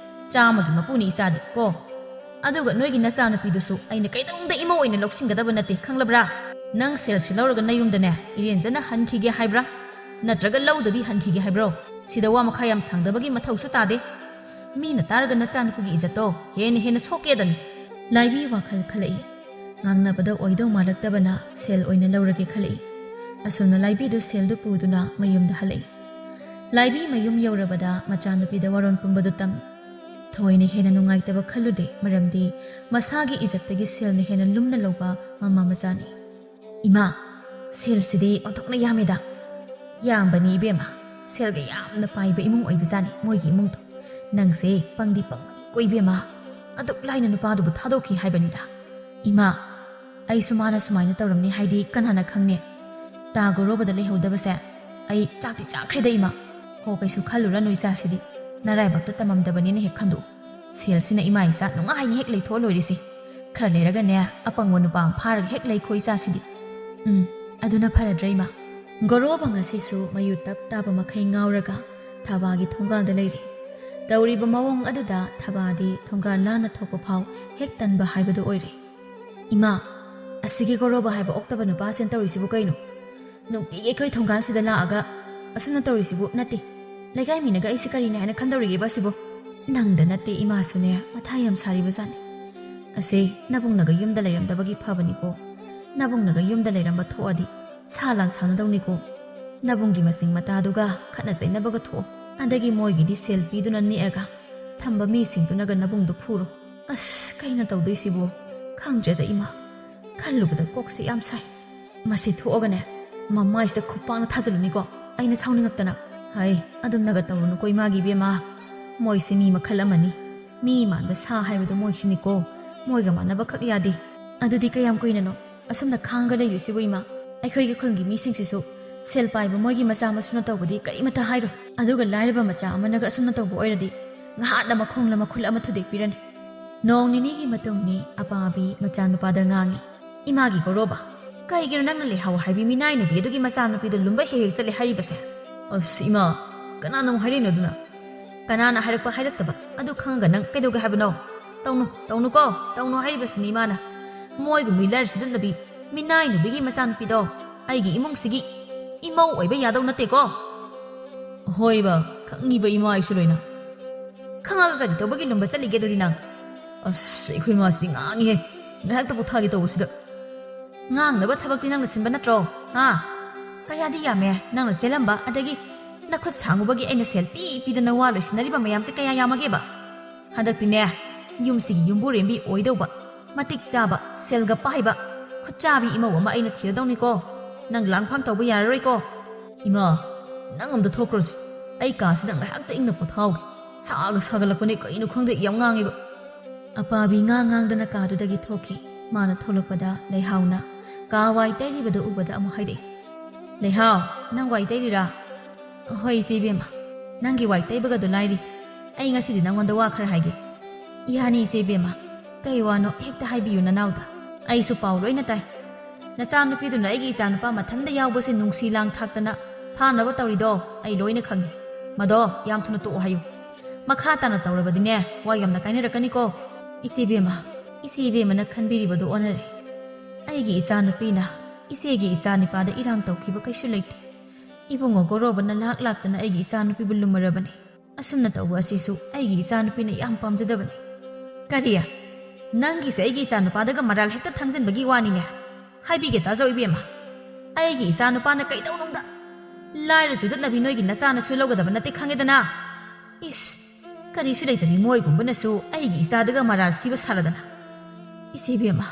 ꯆꯥꯝꯃꯒꯤ ꯃꯄꯨꯅꯤ ꯏꯆꯥꯗꯤ ꯀꯣ꯫ ꯑꯗꯨꯒ ꯅꯣꯏꯒꯤ ꯅꯆꯥꯅꯨꯄꯤꯗꯨꯁꯨ ꯑꯩꯅ ꯀꯩꯗꯧꯅꯨꯡꯗ ꯏꯃꯧ ꯑꯣꯏꯅ ꯂꯧꯁꯤꯟꯒꯗꯕ ꯅꯠꯇꯦ, ꯈꯪꯂꯕ꯭ꯔꯥ? ꯅꯪ ꯁꯦꯜꯁꯤ ꯂꯧꯔꯒ ꯅꯌꯨꯝꯗꯅꯦ ꯏꯔꯦꯟꯖꯅ ꯍꯟꯈꯤꯒꯦ ꯍꯥꯏꯕ꯭ꯔꯥ? ꯅꯠꯇ꯭ꯔꯒ ꯂꯧꯗꯕꯤ ꯍꯟꯈꯤꯒꯦ ꯍꯥꯏꯕ꯭ꯔꯣ? ꯁꯤꯗ ꯋꯥ ꯃꯈꯥ ꯌꯥꯝ ꯁꯥꯡꯗꯕꯒꯤ ꯃꯊꯧꯁꯨ ꯇꯥꯗꯦ꯫ ꯃꯤꯅ ꯇꯥꯔꯒ ꯅꯆꯥꯅꯨꯄꯤꯒꯤ ꯏꯖꯠꯇꯣ ꯍꯦꯟꯅ ꯍꯦꯟꯅ ꯁꯣꯛꯀꯦꯗꯅꯤ꯫" ꯂꯥꯏꯕꯤ ꯋꯥꯈꯜ ꯈꯜꯂꯛꯏ꯫ ꯉꯥꯡꯅꯕꯗ ꯑꯣꯏꯗꯧ ꯃꯥꯜꯂꯛꯇꯕꯅ ꯁꯦꯜ ꯑꯣꯏꯅ ꯂꯧꯔꯒꯦ ꯈꯜꯂꯛꯏ꯫ ꯑꯁꯨꯝꯅ ꯂꯥꯏꯕꯤꯗꯨ ꯁꯦꯜꯗꯨ ꯄꯨꯗꯨꯅ ꯃꯌꯨꯝꯗ ꯍꯜꯂꯛꯏ꯫ ꯂꯥꯏꯕꯤ ꯃꯌꯨꯝ ꯌꯧꯔꯕꯗ ꯃꯆꯥꯅꯨꯄꯤꯗ ꯋꯥꯔꯣꯟ ꯄꯨꯝꯕꯗꯨ ꯇꯝꯃꯤ꯫ ꯊꯣꯏꯅ ꯍꯦꯟꯅ ꯅꯨꯡꯉꯥꯏꯇꯕ ꯈꯜꯂꯨꯗꯦ, ꯃꯔꯝꯗꯤ ꯃꯁꯥꯒꯤ ꯏꯖꯠꯇꯒꯤ ꯁꯦꯜꯅ ꯍꯦꯟꯅ ꯂꯨꯝꯅ ꯂꯧꯕ ꯃꯃꯥ ꯃꯆꯥꯅꯤ꯫ "ꯏꯃꯥ, ꯁꯦꯜꯁꯤꯗꯤ ꯑꯣꯟꯊꯣꯛꯅ ꯌꯥꯝꯃꯦꯗ꯫ ꯌꯥꯝꯕꯅꯤ ꯏꯕꯦꯝꯃ, ꯁꯦꯜꯒ ꯌꯥꯝꯅ ꯄꯥꯏꯕ ꯏꯃꯨꯡ ꯑꯣꯏꯕꯖꯥꯠꯅꯤ ꯃꯣꯏꯒꯤ ꯏꯃꯨꯡꯗꯣ꯫ ꯅꯪꯁꯦ ꯄꯪꯗꯤ ꯄꯪꯉꯤꯀꯣ ꯏꯕꯦꯝꯃ, ꯑꯗꯨꯛ ꯂꯥꯏꯅ ꯅꯨꯄꯥꯗꯨꯕꯨ ꯊꯥꯗꯣꯛꯈꯤ ꯍꯥꯏꯕꯅꯤꯗ꯫ ꯏꯃꯥ, ꯑꯩꯁꯨ ꯃꯥꯅ ꯁꯨꯃꯥꯏꯅ ꯇꯧꯔꯝꯅꯤ ꯍꯥꯏꯗꯤ ꯀꯅꯥꯅ ꯈꯪꯅꯤ? ꯇꯥ ꯒꯣꯔꯣꯕꯗ ꯂꯩꯍꯧꯗꯕꯁꯦ ꯑꯩ ꯆꯥꯛꯇꯤ ꯆꯥꯈ꯭ꯔꯦꯗ ꯏꯃꯥ꯫ ꯍꯣ, ꯀꯩꯁꯨ ꯈꯜꯂꯨꯔꯅꯨ ꯏꯆꯥꯁꯤꯗꯤ, ꯅꯔꯥꯏꯕꯛꯇ ꯇꯝꯃꯝꯗꯕꯅꯤꯅ ꯍꯦꯛ ꯈꯟꯗꯣꯛꯎ꯫ ꯁꯦꯜꯁꯤꯅ ꯏꯃꯥ ꯏꯆꯥ ꯅꯨꯡꯉꯥꯏꯅ ꯍꯦꯛ ꯂꯩꯊꯣꯛꯑ ꯂꯣꯏꯔꯤꯁꯤ꯫ ꯈꯔ ꯂꯩꯔꯒꯅꯦ, ꯑꯄꯪꯕ ꯅꯨꯄꯥ ꯑꯃ ꯐꯥꯔꯒ ꯍꯦꯛ ꯂꯩꯈꯣ ꯏꯆꯥꯁꯤꯗꯤ꯫ ꯎꯝ, ꯑꯗꯨꯅ ꯐꯔꯗ꯭ꯔꯥ ꯏꯃꯥ?" ꯒꯣꯔꯣꯕ ꯉꯁꯤꯁꯨ ꯃꯌꯨ ꯇꯞ ꯇꯥꯕ ꯃꯈꯩ ꯉꯥꯎꯔꯒ ꯊꯕꯥꯒꯤ ꯊꯣꯡꯒꯥꯜꯗ ꯂꯩꯔꯤ꯫ ꯇꯧꯔꯤꯕ ꯃꯑꯣꯡ ꯑꯗꯨꯗ ꯊꯕꯥꯗꯤ ꯊꯣꯡꯒꯥꯜ ꯂꯥꯟꯅ ꯊꯣꯛꯄ ꯐꯥꯎ ꯍꯦꯛ ꯇꯟꯕ ꯍꯥꯏꯕꯗꯨ ꯑꯣꯏꯔꯦ꯫ "ꯏꯃꯥ, ꯑꯁꯤꯒꯤ ꯒꯣꯔꯣꯕ ꯍꯥꯏꯕ ꯑꯣꯛꯇꯕ ꯅꯨꯄꯥꯁꯤꯅ ꯇꯧꯔꯤꯁꯤꯕꯨ ꯀꯩꯅꯣ? ꯅꯨꯡꯇꯤꯒꯤ ꯑꯩꯈꯣꯏ ꯊꯣꯡꯒꯥꯟꯁꯤꯗ ꯂꯥꯛꯑꯒ ꯑꯁꯨꯝꯅ ꯇꯧꯔꯤꯁꯤꯕꯨ ꯅꯠꯇꯦ꯫ ꯂꯩꯀꯥꯏ ꯃꯤꯅꯒ ꯑꯩꯁꯦ ꯀꯔꯤꯅꯦ ꯍꯥꯏꯅ ꯈꯟꯗꯧꯔꯤꯒꯦꯕ ꯑꯁꯤꯕꯨ? ꯅꯪꯗ ꯅꯠꯇꯦ ꯏꯃꯥꯁꯨꯅꯦ ꯃꯊꯥ ꯌꯥꯝ ꯁꯥꯔꯤꯕ ꯖꯥꯠꯅꯤ꯫ ꯑꯁꯦ ꯅꯕꯨꯡꯅꯒ ꯌꯨꯝꯗ ꯂꯩꯔꯝꯗꯕꯒꯤ ꯐꯕꯅꯤꯀꯣ꯫ ꯅꯕꯨꯡꯅꯒ ꯌꯨꯝꯗ ꯂꯩꯔꯝꯕ ꯊꯣꯛꯑꯗꯤ ꯁꯥ ꯂꯥꯟ ꯁꯥꯟꯅꯗꯧꯅꯤꯀꯣ꯫ ꯅꯕꯨꯡꯒꯤ ꯃꯆꯤꯡ ꯃꯇꯥꯗꯨꯒ ꯈꯠꯅ ꯆꯩꯅꯕꯒ ꯊꯣꯛꯑꯣ꯫ ꯑꯗꯒꯤ ꯃꯣꯏꯒꯤꯗꯤ ꯁꯦꯜ ꯄꯤꯗꯨꯅ ꯅꯦꯛꯑꯒ ꯊꯝꯕ ꯃꯤꯁꯤꯡꯗꯨꯅꯒ ꯅꯕꯨꯡꯗꯣ ꯐꯨꯔꯣ꯫ ꯑꯁ, ꯀꯩꯅꯣ ꯇꯧꯗꯣꯏꯁꯤꯕꯨ? ꯈꯪꯗ꯭ꯔꯦꯗ ꯏꯃꯥ, ꯈꯜꯂꯨꯕꯗ ꯀꯣꯛꯁꯦ ꯌꯥꯝ ꯁꯥꯏ꯫ ꯃꯁꯤ ꯊꯣꯛꯑꯒꯅꯦ, ꯃꯃꯥꯏꯁꯤꯗ ꯈꯨꯄꯥꯛꯅ ꯊꯥꯖꯤꯜꯂꯨꯅꯤꯀꯣ, ꯑꯩꯅ ꯁꯥꯎꯅꯤꯡꯉꯛꯇꯅ꯫ ꯍꯩ, ꯑꯗꯨꯝꯅꯒ ꯇꯧꯔꯨꯅꯨꯀꯣ ꯏꯃꯥꯒꯤ ꯏꯕꯦꯝꯃ꯫ ꯃꯣꯏꯁꯦ ꯃꯤ ꯃꯈꯜ ꯑꯃꯅꯤ꯫ ꯃꯤ ꯃꯥꯟꯕ ꯁꯥ ꯍꯥꯏꯕꯗꯣ ꯃꯣꯏꯁꯤꯅꯤꯀꯣ꯫ ꯃꯣꯏꯒ ꯃꯥꯟꯅꯕ ꯈꯛ ꯌꯥꯗꯦ꯫ ꯑꯗꯨꯗꯤ ꯀꯌꯥꯝ ꯀꯨꯏꯅꯅꯣ ꯑꯁꯨꯝꯅ ꯈꯥꯡꯒ ꯂꯩꯗꯣꯏꯁꯤꯕꯨ ꯏꯃꯥ? ꯑꯩꯈꯣꯏꯒꯤ ꯈꯨꯜꯒꯤ ꯃꯤꯁꯤꯡꯁꯤꯁꯨ ꯁꯦꯜ ꯄꯥꯏꯕ ꯃꯣꯏꯒꯤ ꯃꯆꯥ ꯃꯁꯨꯅ ꯇꯧꯕꯗꯤ ꯀꯔꯤꯃꯇ ꯍꯥꯏꯔꯣꯏ꯫ ꯑꯗꯨꯒ ꯂꯥꯏꯔꯕ ꯃꯆꯥ ꯑꯃꯅꯒ ꯑꯁꯨꯝꯅ ꯇꯧꯕ ꯑꯣꯏꯔꯗꯤ ꯉꯍꯥꯛꯅ ꯃꯈꯣꯡꯂ ꯃꯈꯨꯠ ꯑꯃ ꯊꯨꯗꯦꯛꯄꯤꯔꯅꯤ꯫ ꯅꯣꯡ ꯅꯤꯅꯤꯒꯤ ꯃꯇꯨꯡꯅꯤ ꯑꯄꯥꯕꯤ ꯃꯆꯥꯅꯨꯄꯥꯗ ꯉꯥꯡꯉꯤ꯫ "ꯏꯃꯥꯒꯤ ꯒꯣꯔꯣꯕ, ꯀꯔꯤꯒꯤꯅꯣ ꯅꯪꯅ ꯂꯩꯍꯥꯎ ꯍꯥꯏꯕꯤ ꯃꯤꯅꯥꯏ ꯅꯨꯄꯤ ꯑꯗꯨꯒꯤ ꯃꯆꯥꯅꯨꯄꯤꯗꯣ ꯂꯨꯝꯕ ꯍꯦꯛ ꯍꯦꯛ ꯆꯠꯂꯦ ꯍꯥꯏꯔꯤꯕꯁꯦ?" "ꯑꯁ ꯏꯃꯥ, ꯀꯅꯥꯅ ꯑꯃꯨꯛ ꯍꯥꯏꯔꯛꯏꯅꯣ ꯑꯗꯨꯅ?" "ꯀꯅꯥꯅ ꯍꯥꯏꯔꯛꯄ ꯍꯥꯏꯔꯛꯇꯕ ꯑꯗꯨ ꯈꯪꯉꯒ ꯅꯪ ꯀꯩꯗꯧꯒꯦ ꯍꯥꯏꯕꯅꯣ? ꯇꯧꯅꯨ, ꯇꯧꯅꯨꯀꯣ, ꯇꯧꯅꯨ ꯍꯥꯏꯔꯤꯕꯁꯤꯅꯤ ꯏꯃꯥꯅ꯫ ꯃꯣꯏꯒꯨꯝꯕꯤ ꯂꯥꯏꯔ ꯁꯤꯖꯤꯟꯅꯕꯤ ꯃꯤꯅꯥꯏ ꯅꯨꯄꯤꯒꯤ ꯃꯆꯥꯅꯨꯄꯤꯗꯣ ꯑꯩꯒꯤ ꯏꯃꯨꯡꯁꯤꯒꯤ ꯏꯃꯧ ꯑꯣꯏꯕ ꯌꯥꯗꯧ ꯅꯠꯇꯦꯀꯣ?" "ꯍꯣꯏꯕ, ꯈꯪꯉꯤꯕ ꯏꯃꯥ ꯑꯩꯁꯨ ꯂꯣꯏꯅ꯫ ꯈꯪꯉꯒ ꯀꯔꯤ ꯇꯧꯕꯒꯤ ꯂꯨꯝꯕ ꯆꯠꯂꯤꯒꯦ ꯑꯗꯨꯗꯤ ꯅꯪ?" "ꯑꯁ, ꯑꯩꯈꯣꯏ ꯃꯥꯁꯤꯗꯤ ꯉꯥꯡꯉꯤꯍꯦ, ꯉꯥꯏꯍꯥꯛꯇ ꯄꯣꯊꯥꯒꯦ ꯇꯧꯕꯁꯤꯗ꯫ ꯉꯥꯡꯅꯕ ꯊꯕꯛꯇꯤ ꯅꯪꯅ ꯁꯤꯟꯕ ꯅꯠꯇ꯭ꯔꯣ? ꯍꯥ? ꯀꯌꯥꯗꯤ ꯌꯥꯝꯃꯦ ꯅꯪꯅ ꯆꯦꯜꯂꯝꯕ, ꯑꯗꯒꯤ ꯅꯈꯨꯠ ꯁꯥꯡꯉꯨꯕꯒꯤ ꯑꯩꯅ ꯁꯦꯜ ꯄꯤ ꯄꯤꯗꯅ ꯋꯥ ꯂꯣꯏꯁꯤꯟꯅꯔꯤꯕ ꯃꯌꯥꯝꯁꯦ ꯀꯌꯥ ꯌꯥꯝꯃꯒꯦꯕ?" ꯍꯟꯗꯛꯇꯤꯅꯦ, ꯌꯨꯝꯁꯤꯒꯤ ꯌꯨꯝꯕꯨꯔꯦꯝꯕꯤ ꯑꯣꯏꯗꯧꯕ, ꯃꯇꯤꯛ ꯆꯥꯕ, ꯁꯦꯜꯒ ꯄꯥꯏꯕ, ꯈꯨꯠꯆꯥꯕꯤ ꯏꯃꯧ ꯑꯃ ꯑꯩꯅ ꯊꯤꯔꯗꯧꯅꯤꯀꯣ꯫ ꯅꯪ ꯂꯥꯡꯐꯥꯡ ꯇꯧꯕ ꯌꯥꯔꯔꯣꯏꯀꯣ꯫ ꯏꯃꯥ, ꯅꯪ ꯑꯝꯇ ꯊꯣꯛꯈ꯭ꯔꯣꯁꯦ꯫ ꯑꯩ ꯀꯥꯁꯤꯗ ꯉꯥꯏꯍꯥꯛꯇ ꯏꯪꯅ ꯄꯣꯊꯥꯍꯧꯒꯦ꯫ ꯁꯥꯒ ꯁꯥꯒꯠꯂꯛꯄꯅꯦ, ꯀꯩꯅꯣ ꯈꯪꯗꯦ, ꯌꯥꯝ ꯉꯥꯡꯉꯦꯕ꯫ ꯑꯄꯥꯕꯤ ꯉꯥ ꯉꯥꯡꯗꯅ ꯀꯥꯗꯨꯗꯒꯤ ꯊꯣꯛꯈꯤ꯫ ꯃꯥꯅ ꯊꯣꯛꯂꯛꯄꯗ ꯂꯩꯍꯥꯎꯅ ꯀꯥ ꯋꯥꯏ ꯇꯩꯔꯤꯕꯗꯨ ꯎꯕꯗ ꯑꯃꯨꯛ ꯍꯥꯏꯔꯛꯏ, "ꯂꯩꯍꯥꯎ, ꯅꯪ ꯋꯥꯏ ꯇꯩꯔꯤꯔꯥ?" "ꯍꯣꯏ, ꯏꯆꯦ ꯏꯕꯦꯝꯃ, ꯅꯪꯒꯤ ꯋꯥꯏ ꯇꯩꯕꯒꯗꯣ ꯂꯥꯏꯔꯤ꯫ ꯑꯩ ꯉꯁꯤꯗꯤ ꯅꯪꯉꯣꯟꯗ ꯋꯥ ꯈꯔ ꯍꯥꯏꯒꯦ꯫" "ꯌꯥꯅꯤ, ꯏꯆꯦ ꯏꯕꯦꯝꯃ, ꯀꯩ ꯋꯥꯅꯣ ꯍꯦꯛꯇ ꯍꯥꯏꯕꯤꯌꯨ ꯅꯅꯥꯎꯗ꯫ ꯑꯩꯁꯨ ꯄꯥꯎ ꯂꯣꯏꯅ ꯇꯥꯏ꯫ ꯅꯆꯥꯅꯨꯄꯤꯗꯨꯅ ꯑꯩꯒꯤ ꯏꯆꯥꯅꯨꯄꯥ ꯃꯊꯟꯗ ꯌꯥꯎꯕꯁꯦ ꯅꯨꯡꯁꯤ ꯂꯥꯡ ꯊꯥꯛꯇꯅ ꯐꯥꯅꯕ ꯇꯧꯔꯤꯗꯣ ꯑꯩ ꯂꯣꯏꯅ ꯈꯪꯉꯤ꯫ ꯃꯗꯣ ꯌꯥꯝ ꯊꯨꯅ ꯇꯣꯛꯑꯣ ꯍꯥꯏꯌꯨ꯫ ꯃꯈꯥ ꯇꯥꯅ ꯇꯧꯔꯕꯗꯤꯅꯦ, ꯋꯥ ꯌꯥꯝꯅ ꯀꯥꯏꯅꯔꯛꯀꯅꯤꯀꯣ꯫" "ꯏꯆꯦ ꯏꯕꯦꯝꯃ, ꯏꯆꯦ ꯏꯕꯦꯝꯃꯅ ꯈꯟꯕꯤꯔꯤꯕꯗꯨ ꯑꯣꯟꯅꯔꯦ꯫ ꯑꯩꯒꯤ ꯏꯆꯥꯅꯨꯄꯤꯅ ꯏꯆꯦꯒꯤ ꯏꯆꯥꯅꯤꯄꯥꯗ ꯏꯔꯥꯡ ꯇꯧꯈꯤꯕ ꯀꯩꯁꯨ ꯂꯩꯇꯦ꯫ ꯏꯕꯨꯡꯉꯣ ꯒꯣꯔꯣꯕꯅ ꯂꯥꯛ ꯂꯥꯛꯇꯅ ꯑꯩꯒꯤ ꯏꯆꯥꯅꯨꯄꯤꯕꯨ ꯂꯨꯝꯃꯔꯕꯅꯤ꯫ ꯑꯁꯨꯝꯅ ꯇꯧꯕ ꯑꯁꯤꯁꯨ ꯑꯩꯒꯤ ꯏꯆꯥꯅꯨꯄꯤꯅ ꯌꯥꯝ ꯄꯥꯝꯖꯗꯕꯅꯤ꯫" "ꯀꯔꯤ? ꯅꯪꯒꯤꯁꯦ ꯑꯩꯒꯤ ꯏꯆꯥꯅꯨꯄꯥꯗꯒ ꯃꯔꯥꯜ ꯍꯦꯛꯇ ꯊꯥꯡꯖꯟꯕꯒꯤ ꯋꯥꯅꯤꯅꯦ꯫ ꯍꯥꯏꯕꯤꯒꯦ ꯇꯥꯖꯧ ꯏꯕꯦꯝꯃ, ꯑꯩꯒꯤ ꯏꯆꯥꯅꯨꯄꯥꯅ ꯀꯩꯗꯧꯅꯨꯡꯗ ꯂꯥꯏꯔ ꯆꯨꯗꯠꯅꯕꯤ ꯅꯣꯏꯒꯤ ꯅꯆꯥꯅꯁꯨ ꯂꯧꯒꯗꯕ ꯅꯠꯇꯦ, ꯈꯪꯉꯦꯗꯅ꯫ ꯏꯁ, ꯀꯔꯤꯁꯨ ꯂꯩꯇꯕꯤ ꯃꯣꯏꯒꯨꯝꯕꯅꯁꯨ ꯑꯩꯒꯤ ꯏꯆꯥꯗꯒ ꯃꯔꯥꯜ ꯁꯤꯕ ꯁꯥꯔꯗꯅ꯫ ꯏꯆꯦ ꯏꯕꯦꯝꯃ,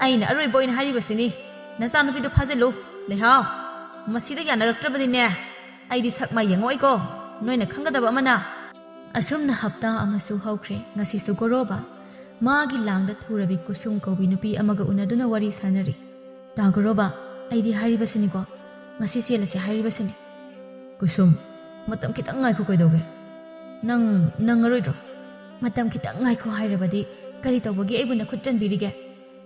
ꯑꯩꯅ ꯑꯔꯣꯏꯕ ꯑꯣꯏꯅ ꯍꯥꯏꯔꯤꯕꯁꯤꯅꯤ, ꯅꯆꯥꯅꯨꯄꯤꯗꯨ ꯐꯥꯖꯤꯜꯂꯨ꯫ ꯂꯩꯍꯥꯎ, ꯃꯁꯤꯗ ꯌꯥꯅꯔꯛꯇ꯭ꯔꯕꯗꯤꯅꯦ, ꯑꯩꯗꯤ ꯁꯛ ꯃꯥꯏ ꯌꯦꯡꯉꯛꯑꯣꯏꯀꯣ, ꯅꯣꯏꯅ ꯈꯪꯒꯗꯕ ꯑꯃꯅ꯫" ꯑꯁꯨꯝꯅ ꯍꯞꯇꯥ ꯑꯃꯁꯨ ꯍꯧꯈ꯭ꯔꯦ꯫ ꯉꯁꯤꯁꯨ ꯒꯣꯔꯣꯕ ꯃꯥꯒꯤ ꯂꯥꯡꯗ ꯊꯨꯔꯕꯤ ꯀꯨꯁꯨꯝ ꯀꯧꯕꯤ ꯅꯨꯄꯤ ꯑꯃꯒ ꯎꯅꯗꯨꯅ ꯋꯥꯔꯤ ꯁꯥꯟꯅꯔꯤ꯫ "ꯇꯥ ꯒꯣꯔꯣꯕ, ꯑꯩꯗꯤ ꯍꯥꯏꯔꯤꯕꯁꯤꯅꯤꯀꯣ, ꯉꯁꯤ ꯆꯦꯜꯂꯁꯤ ꯍꯥꯏꯔꯤꯕꯁꯤꯅꯤ꯫" "ꯀꯨꯁꯨꯝ, ꯃꯇꯝ ꯈꯤꯇꯪ ꯉꯥꯏꯈꯣ, ꯀꯩꯗꯧꯒꯦ? ꯅꯪ ꯅꯪꯉꯔꯣꯏꯗ꯭ꯔꯣ?" "ꯃꯇꯝ ꯈꯤꯇꯪ ꯉꯥꯏꯈꯣ ꯍꯥꯏꯔꯕꯗꯤ ꯀꯔꯤ ꯇꯧꯕꯒꯤ ꯑꯩꯕꯨ ꯅꯈꯨꯠ ꯆꯟꯕꯤꯔꯤꯒꯦ?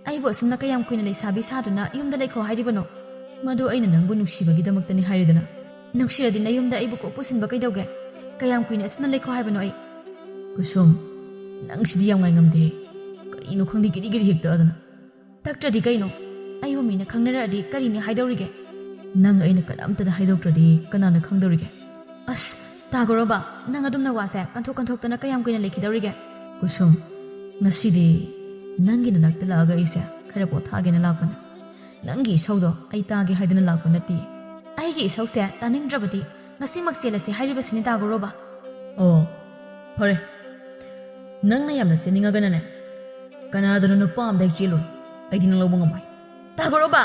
ꯑꯩꯕꯨ ꯑꯁꯨꯝꯅ ꯀꯌꯥꯝ ꯀꯨꯏꯅ ꯂꯩꯁꯥꯕꯤ ꯁꯥꯗꯨꯅ ꯌꯨꯝꯗ ꯂꯩꯈꯣ ꯍꯥꯏꯔꯤꯕꯅꯣ?" "ꯃꯗꯨ ꯑꯩꯅ ꯅꯪꯕꯨ ꯅꯨꯡꯁꯤꯕꯒꯤꯗꯃꯛꯇꯅꯤ ꯍꯥꯏꯔꯤꯗꯅ꯫ ꯅꯨꯡꯁꯤꯔꯗꯤ ꯅꯌꯨꯝꯗ ꯑꯩꯕꯨ ꯀꯣꯛ ꯄꯨꯁꯤꯟꯕ ꯀꯩꯗꯧꯒꯦ? ꯀꯌꯥꯝ ꯀꯨꯏꯅ ꯑꯁꯨꯝꯅ ꯂꯩꯈꯣ ꯍꯥꯏꯕꯅꯣ ꯑꯩ?" "ꯀꯨꯁꯨꯝ, ꯅꯪꯁꯤꯗꯤ ꯌꯥꯝ ꯉꯥꯏꯉꯝꯗꯦꯍꯦ꯫ ꯀꯔꯤꯅꯣ ꯈꯪꯗꯦ, ꯒꯤꯔꯤ ꯒꯤꯔꯤ ꯍꯦꯛꯇ ꯑꯗꯨꯅ꯫" "ꯇꯛꯇ꯭ꯔꯗꯤ ꯀꯩꯅꯣ? ꯑꯩꯕꯨ ꯃꯤꯅ ꯈꯪꯅꯔꯛꯑꯗꯤ ꯀꯔꯤꯅꯤ ꯍꯥꯏꯗꯧꯔꯤꯒꯦ?" "ꯅꯪ ꯑꯩꯅ ꯀꯅꯥꯝꯇꯗ ꯍꯥꯏꯗꯣꯛꯇ꯭ꯔꯗꯤ ꯀꯅꯥꯅ ꯈꯪꯗꯧꯔꯤꯒꯦ?" "ꯑꯁ, ꯇꯥ ꯒꯣꯔꯣꯕ, ꯅꯪ ꯑꯗꯨꯝꯅ ꯋꯥꯁꯦ ꯀꯟꯊꯣꯛ ꯀꯟꯊꯣꯛꯇꯅ ꯀꯌꯥꯝ ꯀꯨꯏꯅ ꯂꯩꯈꯤꯗꯧꯔꯤꯒꯦ?" "ꯀꯨꯁꯨꯝ, ꯉꯁꯤꯗꯤ ꯅꯪꯒꯤ ꯅꯅꯥꯛꯇ ꯂꯥꯛꯑꯒ ꯑꯩꯁꯦ ꯈꯔ ꯄꯣꯊꯥꯒꯦꯅ ꯂꯥꯛꯄꯅꯦ꯫ ꯅꯪꯒꯤ ꯏꯁꯧꯗꯣ ꯑꯩ ꯇꯥꯒꯦ ꯍꯥꯏꯗꯅ ꯂꯥꯛꯄ ꯅꯠꯇꯦ꯫" "ꯑꯩꯒꯤ ꯏꯁꯧꯁꯦ ꯇꯥꯅꯤꯡꯗ꯭ꯔꯕꯗꯤ ꯉꯁꯤꯃꯛ ꯆꯦꯜꯂꯁꯤ ꯍꯥꯏꯔꯤꯕꯁꯤꯅꯤ, ꯇꯥ ꯒꯣꯔꯣꯕ꯫" "ꯑꯣ, ꯐꯔꯦ꯫ ꯅꯪꯅ ꯌꯥꯝꯅ ꯆꯦꯟꯅꯤꯡꯉꯒꯅꯅꯦ, ꯀꯅꯥꯗꯅꯣ ꯅꯨꯄꯥ ꯑꯝꯗ ꯍꯦꯛ ꯆꯦꯜꯂꯨꯔꯣ꯫ ꯑꯩꯗꯤ ꯅꯪ ꯂꯧꯕ ꯉꯝꯃꯣꯏ꯫ ꯇꯥꯒꯣꯔꯣꯕ,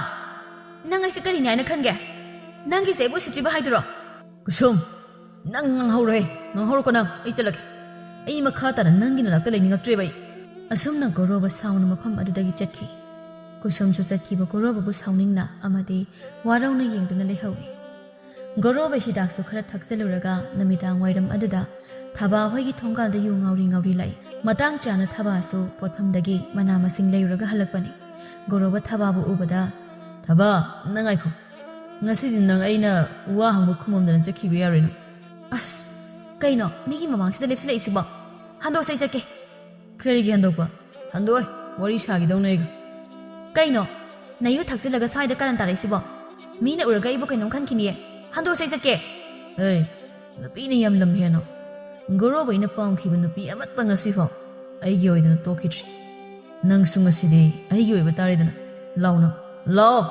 ꯅꯪ ꯑꯩꯁꯦ ꯀꯔꯤꯅꯤ ꯍꯥꯏꯅ ꯈꯟꯒꯦ? ꯅꯪꯒꯤꯁꯦ ꯑꯩꯕꯨ ꯎꯁꯤꯠꯇ꯭ꯔꯤꯕ ꯍꯥꯏꯗꯨꯔꯣ? ꯀꯨꯁꯨꯝ, ꯅꯪ ꯉꯥꯡꯍꯧꯔꯣꯍꯦ꯫ ꯉꯥꯡꯍꯧꯔꯣꯀꯣ ꯅꯪ꯫ ꯑꯩ ꯆꯠꯂꯒꯦ꯫ ꯑꯩ ꯃꯈꯥ ꯇꯥꯅ ꯅꯪꯒꯤ ꯅꯅꯥꯛꯇ ꯂꯩꯅꯤꯡꯉꯛꯇ꯭ꯔꯦꯕ ꯑꯩ꯫ ꯑꯁꯨꯝꯅ ꯒꯣꯔꯣꯕ ꯁꯥꯎꯅ ꯃꯐꯝ ꯑꯗꯨꯗꯒꯤ ꯆꯠꯈꯤ꯫ ꯀꯨꯁꯨꯝꯁꯨ ꯆꯠꯈꯤꯕ ꯒꯣꯔꯣꯕꯕꯨ ꯁꯥꯎꯅꯤꯡꯅ ꯑꯃꯗꯤ ꯋꯥꯔꯧꯅ ꯌꯦꯡꯗꯨꯅ ꯂꯩꯍꯧꯏ꯫ ꯒꯣꯔꯣꯕ ꯍꯤꯗꯥꯛꯁꯨ ꯈꯔ ꯊꯛꯆꯜꯂꯨꯔꯒ ꯅꯨꯃꯤꯗꯥꯡ ꯋꯥꯏꯔꯝ ꯑꯗꯨꯗ ꯊꯕꯥ ꯍꯣꯏꯒꯤ ꯊꯣꯡꯒꯥꯜꯗ ꯌꯨ ꯉꯥꯎꯔꯤ ꯉꯥꯎꯔꯤ ꯂꯥꯛꯏ꯫ ꯃꯇꯥꯡ ꯆꯥꯅ ꯊꯕꯥꯁꯨ ꯄꯣꯠꯐꯝꯗꯒꯤ ꯃꯅꯥ ꯃꯁꯤꯡ ꯂꯩꯔꯨꯔꯒ ꯍꯜꯂꯛꯄꯅꯤ꯫ ꯒꯣꯔꯣꯕ ꯊꯕꯥꯕꯨ ꯎꯕꯗ, "ꯊꯕꯥ, ꯅꯪ ꯉꯥꯏꯈꯣ꯫ ꯉꯁꯤꯗꯤ ꯅꯪ ꯑꯩꯅ ꯋꯥ ꯍꯪꯕ ꯈꯨꯝꯃꯝꯗꯅ ꯆꯠꯈꯤꯕ ꯌꯥꯔꯣꯏ ꯅꯪ꯫" "ꯑꯁ, ꯀꯩꯅꯣ ꯃꯤꯒꯤ ꯃꯃꯥꯡꯁꯤꯗ ꯂꯦꯞꯁꯤꯜꯂꯛꯏꯁꯤꯕꯣ? ꯍꯟꯗꯣꯛꯁꯦ ꯑꯩ ꯆꯠꯀꯦ꯫" "ꯀꯔꯤꯒꯤ ꯍꯟꯗꯣꯛꯄ? ꯍꯟꯗꯣꯛꯑꯣꯏ, ꯋꯥꯔꯤ ꯁꯥꯒꯦꯗꯧꯅꯦ ꯑꯩꯒ꯫" "ꯀꯩꯅꯣ? ꯅꯌꯨ ꯊꯛꯆꯤꯜꯂꯒ ꯁ꯭ꯋꯥꯏꯗ ꯀꯔꯟ ꯇꯥꯔꯛꯏꯁꯤꯕꯣ? ꯃꯤꯅ ꯎꯔꯒ ꯑꯩꯕꯨ ꯀꯩꯅꯣꯝ ꯈꯟꯈꯤꯅꯤꯌꯦ꯫ ꯍꯟꯗꯣꯛꯁꯦ ꯑꯩ ꯆꯠꯀꯦ꯫" "ꯑꯦ, ꯅꯨꯄꯤꯅ ꯌꯥꯝ ꯂꯝ ꯍꯦꯟꯅꯣ꯫ ꯒꯣꯔꯣꯕ ꯑꯩꯅ ꯄꯥꯝꯈꯤꯕ ꯅꯨꯄꯤ ꯑꯃꯠꯇ ꯉꯁꯤꯐꯥꯎ ꯑꯩꯒꯤ ꯑꯣꯏꯗꯅ ꯇꯣꯛꯈꯤꯗ꯭ꯔꯤ꯫ ꯅꯪꯁꯨ ꯉꯁꯤꯗꯤ ꯑꯩꯒꯤ ꯑꯣꯏꯕ ꯇꯥꯔꯦꯗꯅ꯫ ꯂꯥꯎꯅ, ꯂꯥꯎ!"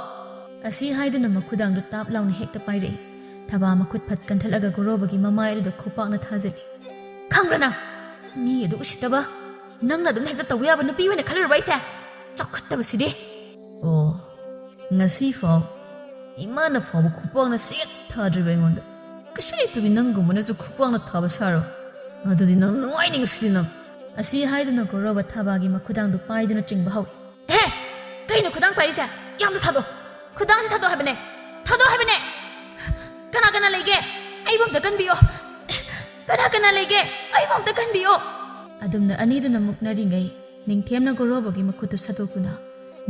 ꯑꯁꯤ ꯍꯥꯏꯗꯨꯅ ꯃꯈꯨꯗꯥꯡꯗꯨ ꯇꯥꯞ ꯂꯥꯎꯅ ꯍꯦꯛꯇ ꯄꯥꯏꯔꯛꯏ꯫ ꯊꯕꯥ ꯃꯈꯨꯠ ꯐꯠ ꯀꯟꯊꯠꯂꯒ ꯒꯣꯔꯣꯕꯒꯤ ꯃꯃꯥꯏ ꯑꯗꯨꯗ ꯈꯨꯄꯥꯛꯅ ꯊꯥꯖꯤꯜꯂꯤ꯫ "ꯈꯪꯕ꯭ꯔꯥ ꯅꯪ? ꯃꯤ ꯑꯗꯨ ꯎꯁꯤꯠꯇꯕ꯫ ꯅꯪꯅ ꯑꯗꯨꯝ ꯍꯦꯛꯇ ꯇꯧꯕ ꯌꯥꯕ ꯅꯨꯄꯤ ꯑꯣꯏꯅ ꯈꯜꯂꯨꯔꯕ ꯑꯩꯁꯦ? ꯆꯥꯎꯈꯠꯇꯕꯁꯤꯗꯤ!" "ꯑꯣ, ꯉꯁꯤꯐꯥꯎ ꯏꯃꯥꯅ ꯐꯥꯎꯕ ꯈꯨꯄꯥꯛꯅ ꯁꯦꯛ ꯊꯥꯗ꯭ꯔꯤꯕ ꯑꯩꯉꯣꯟꯗ꯫ ꯀꯩꯁꯨ ꯂꯩꯇꯕꯤ ꯅꯪꯒꯨꯝꯕꯅꯁꯨ ꯈꯨꯄꯥꯛꯅ ꯊꯥꯕ ꯁꯥꯔꯣ꯫ ꯑꯗꯨꯗꯤ ꯅꯪ ꯅꯨꯡꯉꯥꯏꯅꯤ ꯉꯁꯤꯗꯤ ꯅꯪ꯫" ꯑꯁꯤ ꯍꯥꯏꯗꯨꯅ ꯒꯣꯔꯣꯕ ꯊꯕꯥꯒꯤ ꯃꯈꯨꯗꯥꯡꯗꯨ ꯄꯥꯏꯗꯨꯅ ꯆꯤꯡꯕ ꯍꯧꯏ꯫ "ꯍꯦ! ꯀꯩꯅꯣ ꯈꯨꯗꯥꯡ ꯄꯥꯏꯔꯤꯁꯦ? ꯌꯥꯝꯅ ꯊꯥꯗꯣ꯫ ꯈꯨꯗꯥꯡꯁꯦ ꯊꯥꯗꯣ ꯍꯥꯏꯕꯅꯦ꯫ ꯊꯥꯗꯣ ꯍꯥꯏꯕꯅꯦ꯫ ꯀꯅꯥ ꯀꯅꯥ ꯂꯩꯒꯦ? ꯑꯩꯕꯨ ꯑꯝꯇ ꯀꯟꯕꯤꯌꯣ꯫ ꯀꯅꯥ ꯀꯅꯥ ꯂꯩꯒꯦ? ꯑꯩꯕꯨ ꯑꯝꯇ ꯀꯟꯕꯤꯌꯣ꯫" ꯑꯗꯨꯝꯅ ꯑꯅꯤꯗꯨꯅ ꯃꯨꯛꯅꯔꯤꯉꯩ ꯅꯤꯡꯊꯦꯝꯅ ꯒꯣꯔꯣꯕꯒꯤ ꯃꯈꯨꯠꯇꯨ ꯁꯠꯇꯣꯛꯇꯨꯅ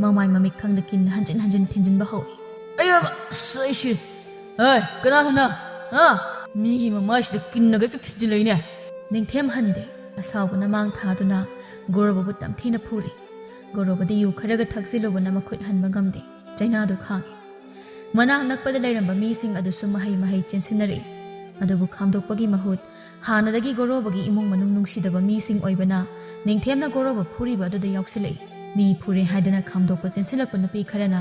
ꯃꯃꯥꯏ ꯃꯃꯤꯠ ꯈꯪꯗ ꯀꯤꯟꯅ ꯍꯟꯖꯤꯟ ꯍꯟꯖꯤꯟ ꯊꯤꯟꯖꯤꯟꯕ ꯍꯧꯏ꯫ "ꯑꯌꯥ, ꯑꯁ, ꯑꯩꯁꯤ, ꯍꯦ, ꯀꯅꯥ ꯀꯅꯥ? ꯍꯥ? ꯃꯤꯒꯤ ꯃꯃꯥꯏꯁꯤꯗ ꯀꯤꯟꯅꯒ ꯍꯦꯛꯇ ꯊꯤꯟꯖꯤꯜꯂꯛꯏꯅꯦ꯫" ꯅꯤꯡꯊꯦꯝ ꯍꯟꯗꯦ꯫ ꯑꯁꯥꯎꯕꯅ ꯃꯥꯡ ꯊꯥꯗꯨꯅ ꯒꯣꯔꯣꯕꯕꯨ ꯇꯝꯊꯤꯅ ꯐꯨꯔꯤ꯫ ꯒꯣꯔꯣꯕꯗꯤ ꯌꯨ ꯈꯔꯒ ꯊꯛꯆꯤꯜꯂꯨꯕꯅ ꯃꯈꯨꯠ ꯍꯟꯕ ꯉꯝꯗꯦ꯫ ꯆꯩꯅꯥꯗꯨ ꯈꯥꯡꯏ꯫ ꯃꯅꯥꯛ ꯅꯛꯄꯗ ꯂꯩꯔꯝꯕ ꯃꯤꯁꯤꯡ ꯑꯗꯨꯁꯨ ꯃꯍꯩ ꯃꯍꯩ ꯆꯦꯟꯁꯤꯟꯅꯔꯛꯏ꯫ ꯑꯗꯨꯕꯨ ꯈꯥꯝꯗꯣꯛꯄꯒꯤ ꯃꯍꯨꯠ ꯍꯥꯟꯅꯗꯒꯤ ꯒꯣꯔꯣꯕꯒꯤ ꯏꯃꯨꯡ ꯃꯅꯨꯡ ꯅꯨꯡꯁꯤꯗꯕ ꯃꯤꯁꯤꯡ ꯑꯣꯏꯕꯅ ꯅꯤꯡꯊꯦꯝꯅ ꯒꯣꯔꯣꯕ ꯐꯨꯔꯤꯕ ꯑꯗꯨꯗ ꯌꯥꯎꯁꯤꯜꯂꯛꯏ꯫ ꯃꯤ ꯐꯨꯔꯦ ꯍꯥꯏꯗꯅ ꯈꯥꯝꯗꯣꯛꯄ ꯆꯦꯟꯁꯤꯜꯂꯛꯄ ꯅꯨꯄꯤ ꯈꯔꯅ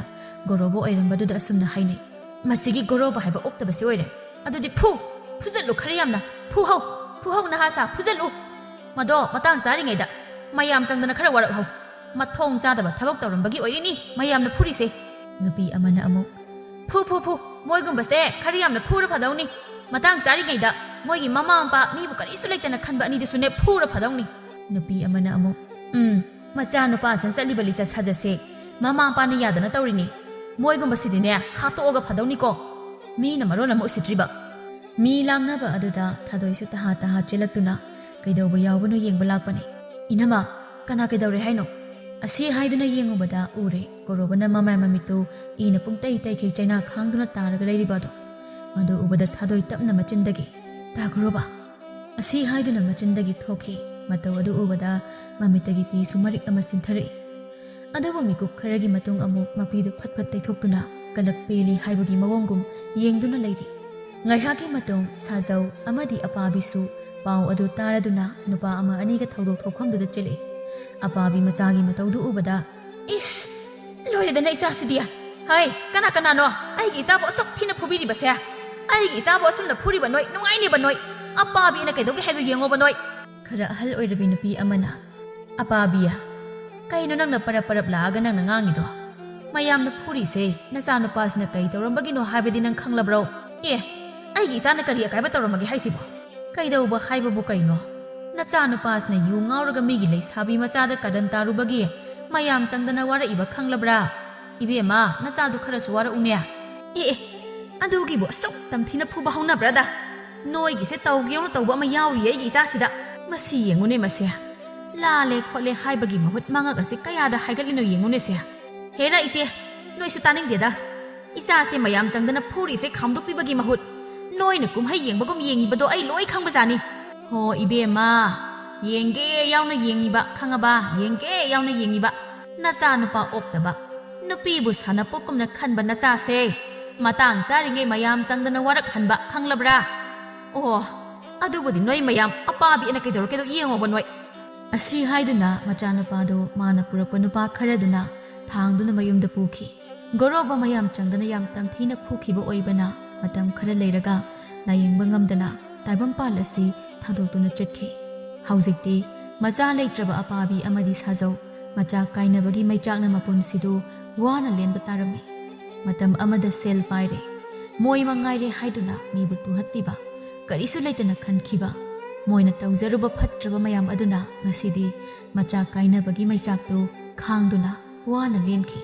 ꯒꯣꯔꯣꯕ ꯑꯣꯏꯔꯝꯕꯗꯨꯗ ꯑꯁꯨꯝꯅ ꯍꯥꯏꯅꯩ, "ꯃꯁꯤꯒꯤ ꯒꯣꯔꯣꯕ ꯍꯥꯏꯕ ꯑꯣꯛꯇꯕꯁꯤ ꯑꯣꯏꯔꯦ꯫ ꯑꯗꯨꯗꯤ ꯐꯨ! ꯐꯨꯖꯜꯂꯨ ꯈꯔ ꯌꯥꯝꯅ! ꯐꯨꯍꯧ! ꯐꯨꯍꯧ ꯅꯍꯥ ꯁꯥ! ꯐꯨꯖꯜꯂꯨ!" ꯃꯗꯣ ꯃꯇꯥꯡ ꯆꯥꯔꯤꯉꯩꯗ ꯃꯌꯥꯝ ꯆꯪꯗꯅ ꯈꯔ ꯋꯥꯔꯛꯍꯧ꯫ ꯃꯊꯣꯡ ꯆꯥꯗꯕ ꯊꯕꯛ ꯇꯧꯔꯝꯕꯒꯤ ꯑꯣꯏꯔꯤꯅꯤ ꯃꯌꯥꯝꯅ ꯐꯨꯔꯤꯁꯦ꯫ ꯅꯨꯄꯤ ꯑꯃꯅ ꯑꯃꯨꯛ, "ꯐꯨ, ꯐꯨ, ꯐꯨ, ꯃꯣꯏꯒꯨꯝꯕꯁꯦ ꯈꯔ ꯌꯥꯝꯅ ꯐꯨꯔ ꯐꯗꯧꯅꯤ꯫ ꯃꯇꯥꯡ ꯆꯥꯔꯤꯉꯩꯗ ꯃꯣꯏꯒꯤ ꯃꯃꯥ ꯃꯄꯥ ꯃꯤꯕꯨ ꯀꯔꯤꯁꯨ ꯂꯩꯇꯅ ꯈꯟꯕ ꯑꯅꯤꯗꯨꯁꯨꯅꯦ ꯐꯨꯔ ꯐꯗꯧꯅꯤ꯫" ꯅꯨꯄꯤ ꯑꯃꯅ ꯑꯃꯨꯛ, "ꯎꯝ, ꯃꯆꯥꯅꯨꯄꯥꯁꯤꯅ ꯆꯠꯂꯤꯕ ꯂꯤꯆꯠ ꯁꯥꯖꯠꯁꯦ ꯃꯃꯥ ꯃꯄꯥꯅ ꯌꯥꯗꯅ ꯇꯧꯔꯤꯅꯤ꯫ ꯃꯣꯏꯒꯨꯝꯕꯁꯤꯗꯤꯅꯦ ꯍꯥꯠꯇꯣꯛꯑꯒ ꯐꯗꯧꯅꯤꯀꯣ꯫ ꯃꯤꯅ ꯃꯔꯣꯟ ꯑꯃ ꯎꯁꯤꯠꯇ꯭ꯔꯤꯕ꯫" ꯃꯤ ꯂꯥꯡꯅꯕ ꯑꯗꯨꯗ ꯊꯥꯗꯣꯏꯁꯨ ꯇꯍꯥ ꯇꯍꯥ ꯆꯦꯜꯂꯛꯇꯨꯅ ꯀꯩꯗꯧꯕ ꯌꯥꯎꯕꯅꯣ ꯌꯦꯡꯕ ꯂꯥꯛꯄꯅꯤ꯫ "ꯏꯅꯝꯃ, ꯀꯅꯥ ꯀꯩꯗꯧꯔꯦ ꯍꯥꯏꯅꯣ?" ꯑꯁꯤ ꯍꯥꯏꯗꯨꯅ ꯌꯦꯡꯉꯨꯕꯗ ꯎꯔꯦ ꯒꯣꯔꯣꯕꯅ ꯃꯃꯥꯏ ꯃꯃꯤꯠꯇꯨ ꯏꯅ ꯄꯨꯡꯇꯩ ꯇꯩꯈꯩ ꯆꯩꯅꯥ ꯈꯥꯡꯗꯨꯅ ꯇꯥꯔꯒ ꯂꯩꯔꯤꯕ ꯑꯗꯣ꯫ ꯃꯗꯨ ꯎꯕꯗ ꯊꯥꯗꯣꯏ ꯇꯞꯅ ꯃꯆꯤꯟꯗꯒꯤ, "ꯇꯥ ꯒꯣꯔꯣꯕ!" ꯑꯁꯤ ꯍꯥꯏꯗꯨꯅ ꯃꯆꯤꯟꯗꯒꯤ ꯊꯣꯛꯈꯤ꯫ ꯃꯇꯧ ꯑꯗꯨ ꯎꯕꯗ ꯃꯃꯤꯠꯇꯒꯤ ꯄꯤꯁꯨ ꯃꯔꯤꯛ ꯑꯃ ꯆꯤꯟꯊꯔꯛꯏ꯫ ꯑꯗꯨꯕꯨ ꯃꯤꯀꯨꯞ ꯈꯔꯒꯤ ꯃꯇꯨꯡ ꯑꯃꯨꯛ ꯃꯄꯤꯗꯨ ꯐꯠ ꯐꯠ ꯇꯩꯊꯣꯛꯇꯨꯅ ꯀꯂꯛ ꯄꯦꯜꯂꯤ ꯍꯥꯏꯕꯒꯤ ꯃꯑꯣꯡꯒꯨꯝ ꯌꯦꯡꯗꯨꯅ ꯂꯩꯔꯤ꯫ ꯉꯥꯏꯍꯥꯛꯀꯤ ꯃꯇꯨꯡ ꯁꯥꯖꯧ ꯑꯃꯗꯤ ꯑꯄꯥꯕꯤꯁꯨ ꯄꯥꯎ ꯑꯗꯨ ꯇꯥꯔꯗꯨꯅ ꯅꯨꯄꯥ ꯑꯃ ꯑꯅꯤꯒ ꯊꯧꯗꯣꯛ ꯊꯣꯛꯐꯝꯗꯨꯗ ꯆꯦꯜꯂꯛꯏ꯫ ꯑꯄꯥꯕꯤ ꯃꯆꯥꯒꯤ ꯃꯇꯧꯗꯨ ꯎꯕꯗ, "ꯏꯁ! ꯂꯣꯏꯔꯦꯗꯅ ꯏꯆꯥꯁꯤꯗꯤ! ꯍꯥꯏ, ꯀꯅꯥ ꯀꯅꯥꯅꯣ ꯑꯩꯒꯤ ꯏꯆꯥꯕꯨ ꯑꯁꯨꯛ ꯊꯤꯅ ꯐꯨꯕꯤꯔꯤꯕꯁꯦ? ꯑꯩꯒꯤ ꯏꯆꯥꯕꯨ ꯑꯁꯨꯝꯅ ꯐꯨꯔꯤꯕ ꯅꯣꯏ ꯅꯨꯡꯉꯥꯏꯅꯦꯕ ꯅꯣꯏ! ꯑꯄꯥꯕꯤꯅ ꯀꯩꯗꯧꯒꯦ ꯍꯥꯏꯗꯣ ꯌꯦꯡꯉꯣꯕ ꯅꯣꯏ!" ꯈꯔ ꯑꯍꯜ ꯑꯣꯏꯔꯕꯤ ꯅꯨꯄꯤ ꯑꯃꯅ, "ꯑꯄꯥꯕꯤ, ꯀꯩꯅꯣ ꯅꯪꯅ ꯄꯔꯞ ꯄꯔꯞ ꯂꯥꯛꯑꯒ ꯅꯪꯅ ꯉꯥꯡꯉꯤꯗꯣ? ꯃꯌꯥꯝꯅ ꯐꯨꯔꯤꯁꯦ ꯅꯆꯥꯅꯨꯄꯥꯁꯤꯅ ꯀꯩ ꯇꯧꯔꯝꯕꯒꯤꯅꯣ ꯍꯥꯏꯕꯗꯤ ꯅꯪ ꯈꯪꯂꯕ꯭ꯔꯣ? ꯑꯦ, ꯑꯩꯒꯤ ꯏꯆꯥꯅ ꯀꯔꯤ ꯑꯀꯥꯏꯕ ꯇꯧꯔꯝꯃꯒꯦ ꯍꯥꯏꯁꯤꯕꯣ? ꯀꯩꯗꯧꯕ ꯍꯥꯏꯕꯕꯨ ꯀꯩꯅꯣ? ꯅꯆꯥꯅꯨꯄꯥꯁꯤꯅ ꯌꯨ ꯉꯥꯎꯔꯒ ꯃꯤꯒꯤ ꯂꯩꯁꯥꯕꯤ ꯃꯆꯥꯗ ꯀꯔꯟ ꯇꯥꯔꯨꯕꯒꯤ ꯃꯌꯥꯝ ꯆꯪꯗꯅ ꯋꯥꯔꯛꯏꯕ ꯈꯪꯂꯕ꯭ꯔꯥ? ꯏꯕꯦꯝꯃ, ꯅꯆꯥꯗꯨ ꯈꯔꯁꯨ ꯋꯥꯔꯛꯎꯅꯦ꯫" "ꯑꯦ, ꯑꯦ, ꯑꯗꯨꯒꯤꯕꯨ ꯑꯁꯨꯛ ꯇꯝꯊꯤꯅ ꯐꯨꯕ ꯍꯧꯅꯕ꯭ꯔꯥꯗ? ꯅꯣꯏꯒꯤꯁꯦ ꯇꯧꯒꯦ ꯌꯧꯅ ꯇꯧꯕ ꯑꯃ ꯌꯥꯎꯔꯤꯌꯦ ꯑꯩꯒꯤ ꯏꯆꯥꯁꯤꯗ꯫ ꯃꯁꯤ ꯌꯦꯡꯉꯨꯅꯦ ꯃꯁꯦ꯫ ꯂꯥꯜꯂꯦ ꯈꯣꯠꯂꯦ ꯍꯥꯏꯕꯒꯤ ꯃꯍꯨꯠ ꯃꯉꯛ ꯑꯁꯤ ꯀꯌꯥꯗ ꯍꯥꯏꯒꯠꯂꯤꯅꯣ ꯌꯦꯡꯉꯨꯅꯦꯁꯦ꯫ ꯍꯦꯔꯥ ꯏꯆꯦ, ꯅꯣꯏꯁꯨ ꯇꯥꯅꯤꯡꯗꯦꯗ꯫ ꯏꯆꯥꯁꯦ ꯃꯌꯥꯝ ꯆꯪꯗꯅ ꯐꯨꯔꯤꯁꯦ ꯈꯥꯝꯗꯣꯛꯄꯤꯕꯒꯤ ꯃꯍꯨꯠ ꯅꯣꯏꯅ ꯀꯨꯝꯍꯩ ꯌꯦꯡꯕꯒꯨꯝ ꯌꯦꯡꯉꯤꯕꯗꯣ ꯑꯩ ꯂꯣꯏ ꯈꯪꯕꯖꯥꯠꯅꯤ꯫ ꯍꯣ ꯏꯕꯦꯝꯃ, ꯌꯦꯡꯒꯦ ꯌꯥꯎꯅ ꯌꯦꯡꯉꯤꯕ, ꯈꯪꯉꯕ? ꯌꯦꯡꯒꯦ ꯌꯥꯎꯅ ꯌꯦꯡꯉꯤꯕ꯫ ꯅꯆꯥ ꯅꯨꯄꯥ ꯑꯣꯛꯇꯕ, ꯅꯨꯄꯤꯕꯨ ꯁꯥꯟꯅꯄꯣꯠꯀꯨꯝꯅ ꯈꯟꯕ ꯅꯆꯥꯁꯦ ꯃꯇꯥꯡ ꯆꯥꯔꯤꯉꯩ ꯃꯌꯥꯝ ꯆꯪꯗꯅ ꯋꯥꯔꯛꯍꯟꯕ ꯈꯪꯂꯕ꯭ꯔꯥ? ꯑꯣ, ꯑꯗꯨꯕꯨꯗꯤ ꯅꯣꯏ ꯃꯌꯥꯝ ꯑꯄꯥꯕꯤ ꯑꯅ ꯀꯩꯗꯧꯔꯛꯀꯦꯗꯣ ꯌꯦꯡꯉꯣꯕ ꯅꯣꯏ꯫" ꯑꯁꯤ ꯍꯥꯏꯗꯨꯅ ꯃꯆꯥꯅꯨꯄꯥꯗꯨ ꯃꯥꯅ ꯄꯨꯔꯛꯄ ꯅꯨꯄꯥ ꯈꯔꯗꯨꯅ ꯊꯥꯡꯗꯨꯅ ꯃꯌꯨꯝꯗ ꯄꯨꯈꯤ꯫ ꯒꯣꯔꯣꯕ ꯃꯌꯥꯝ ꯆꯪꯗꯅ ꯌꯥꯝ ꯇꯝꯊꯤꯅ ꯐꯨꯈꯤꯕ ꯑꯣꯏꯕꯅ ꯃꯇꯝ ꯈꯔ ꯂꯩꯔꯒ ꯂꯥꯌꯦꯡꯕ ꯉꯝꯗꯅ ꯇꯥꯏꯕꯪꯄꯥꯜ ꯑꯁꯤ ꯊꯥꯗꯣꯛꯇꯨꯅ ꯆꯠꯈꯤ꯫ ꯍꯧꯖꯤꯛꯇꯤ ꯃꯆꯥ ꯂꯩꯇ꯭ꯔꯕ ꯑꯄꯥꯕꯤ ꯑꯃꯗꯤ ꯁꯥꯖꯧ ꯃꯆꯥ ꯀꯥꯏꯅꯕꯒꯤ ꯃꯩꯆꯥꯛꯅ ꯃꯄꯨꯟꯁꯤꯗꯨ ꯋꯥꯅ ꯂꯦꯟꯕ ꯇꯥꯔꯝꯃꯤ꯫ ꯃꯇꯝ ꯑꯃꯗ ꯁꯦꯜ ꯄꯥꯏꯔꯦ, ꯃꯣꯏ ꯃꯉꯥꯏꯔꯦ ꯍꯥꯏꯗꯨꯅ ꯃꯤꯕꯨ ꯇꯨꯍꯠꯄꯤꯕ ꯀꯔꯤꯁꯨ ꯂꯩꯇꯅ ꯈꯟꯈꯤꯕ ꯃꯣꯏꯅ ꯇꯧꯖꯔꯨꯕ ꯐꯠꯇ꯭ꯔꯕ ꯃꯌꯥꯝ ꯑꯗꯨꯅ ꯉꯁꯤꯗꯤ ꯃꯆꯥ ꯀꯥꯏꯅꯕꯒꯤ ꯃꯩꯆꯥꯛꯇꯨ ꯈꯥꯡꯗꯨꯅ ꯋꯥꯅ ꯂꯦꯟꯈꯤ꯫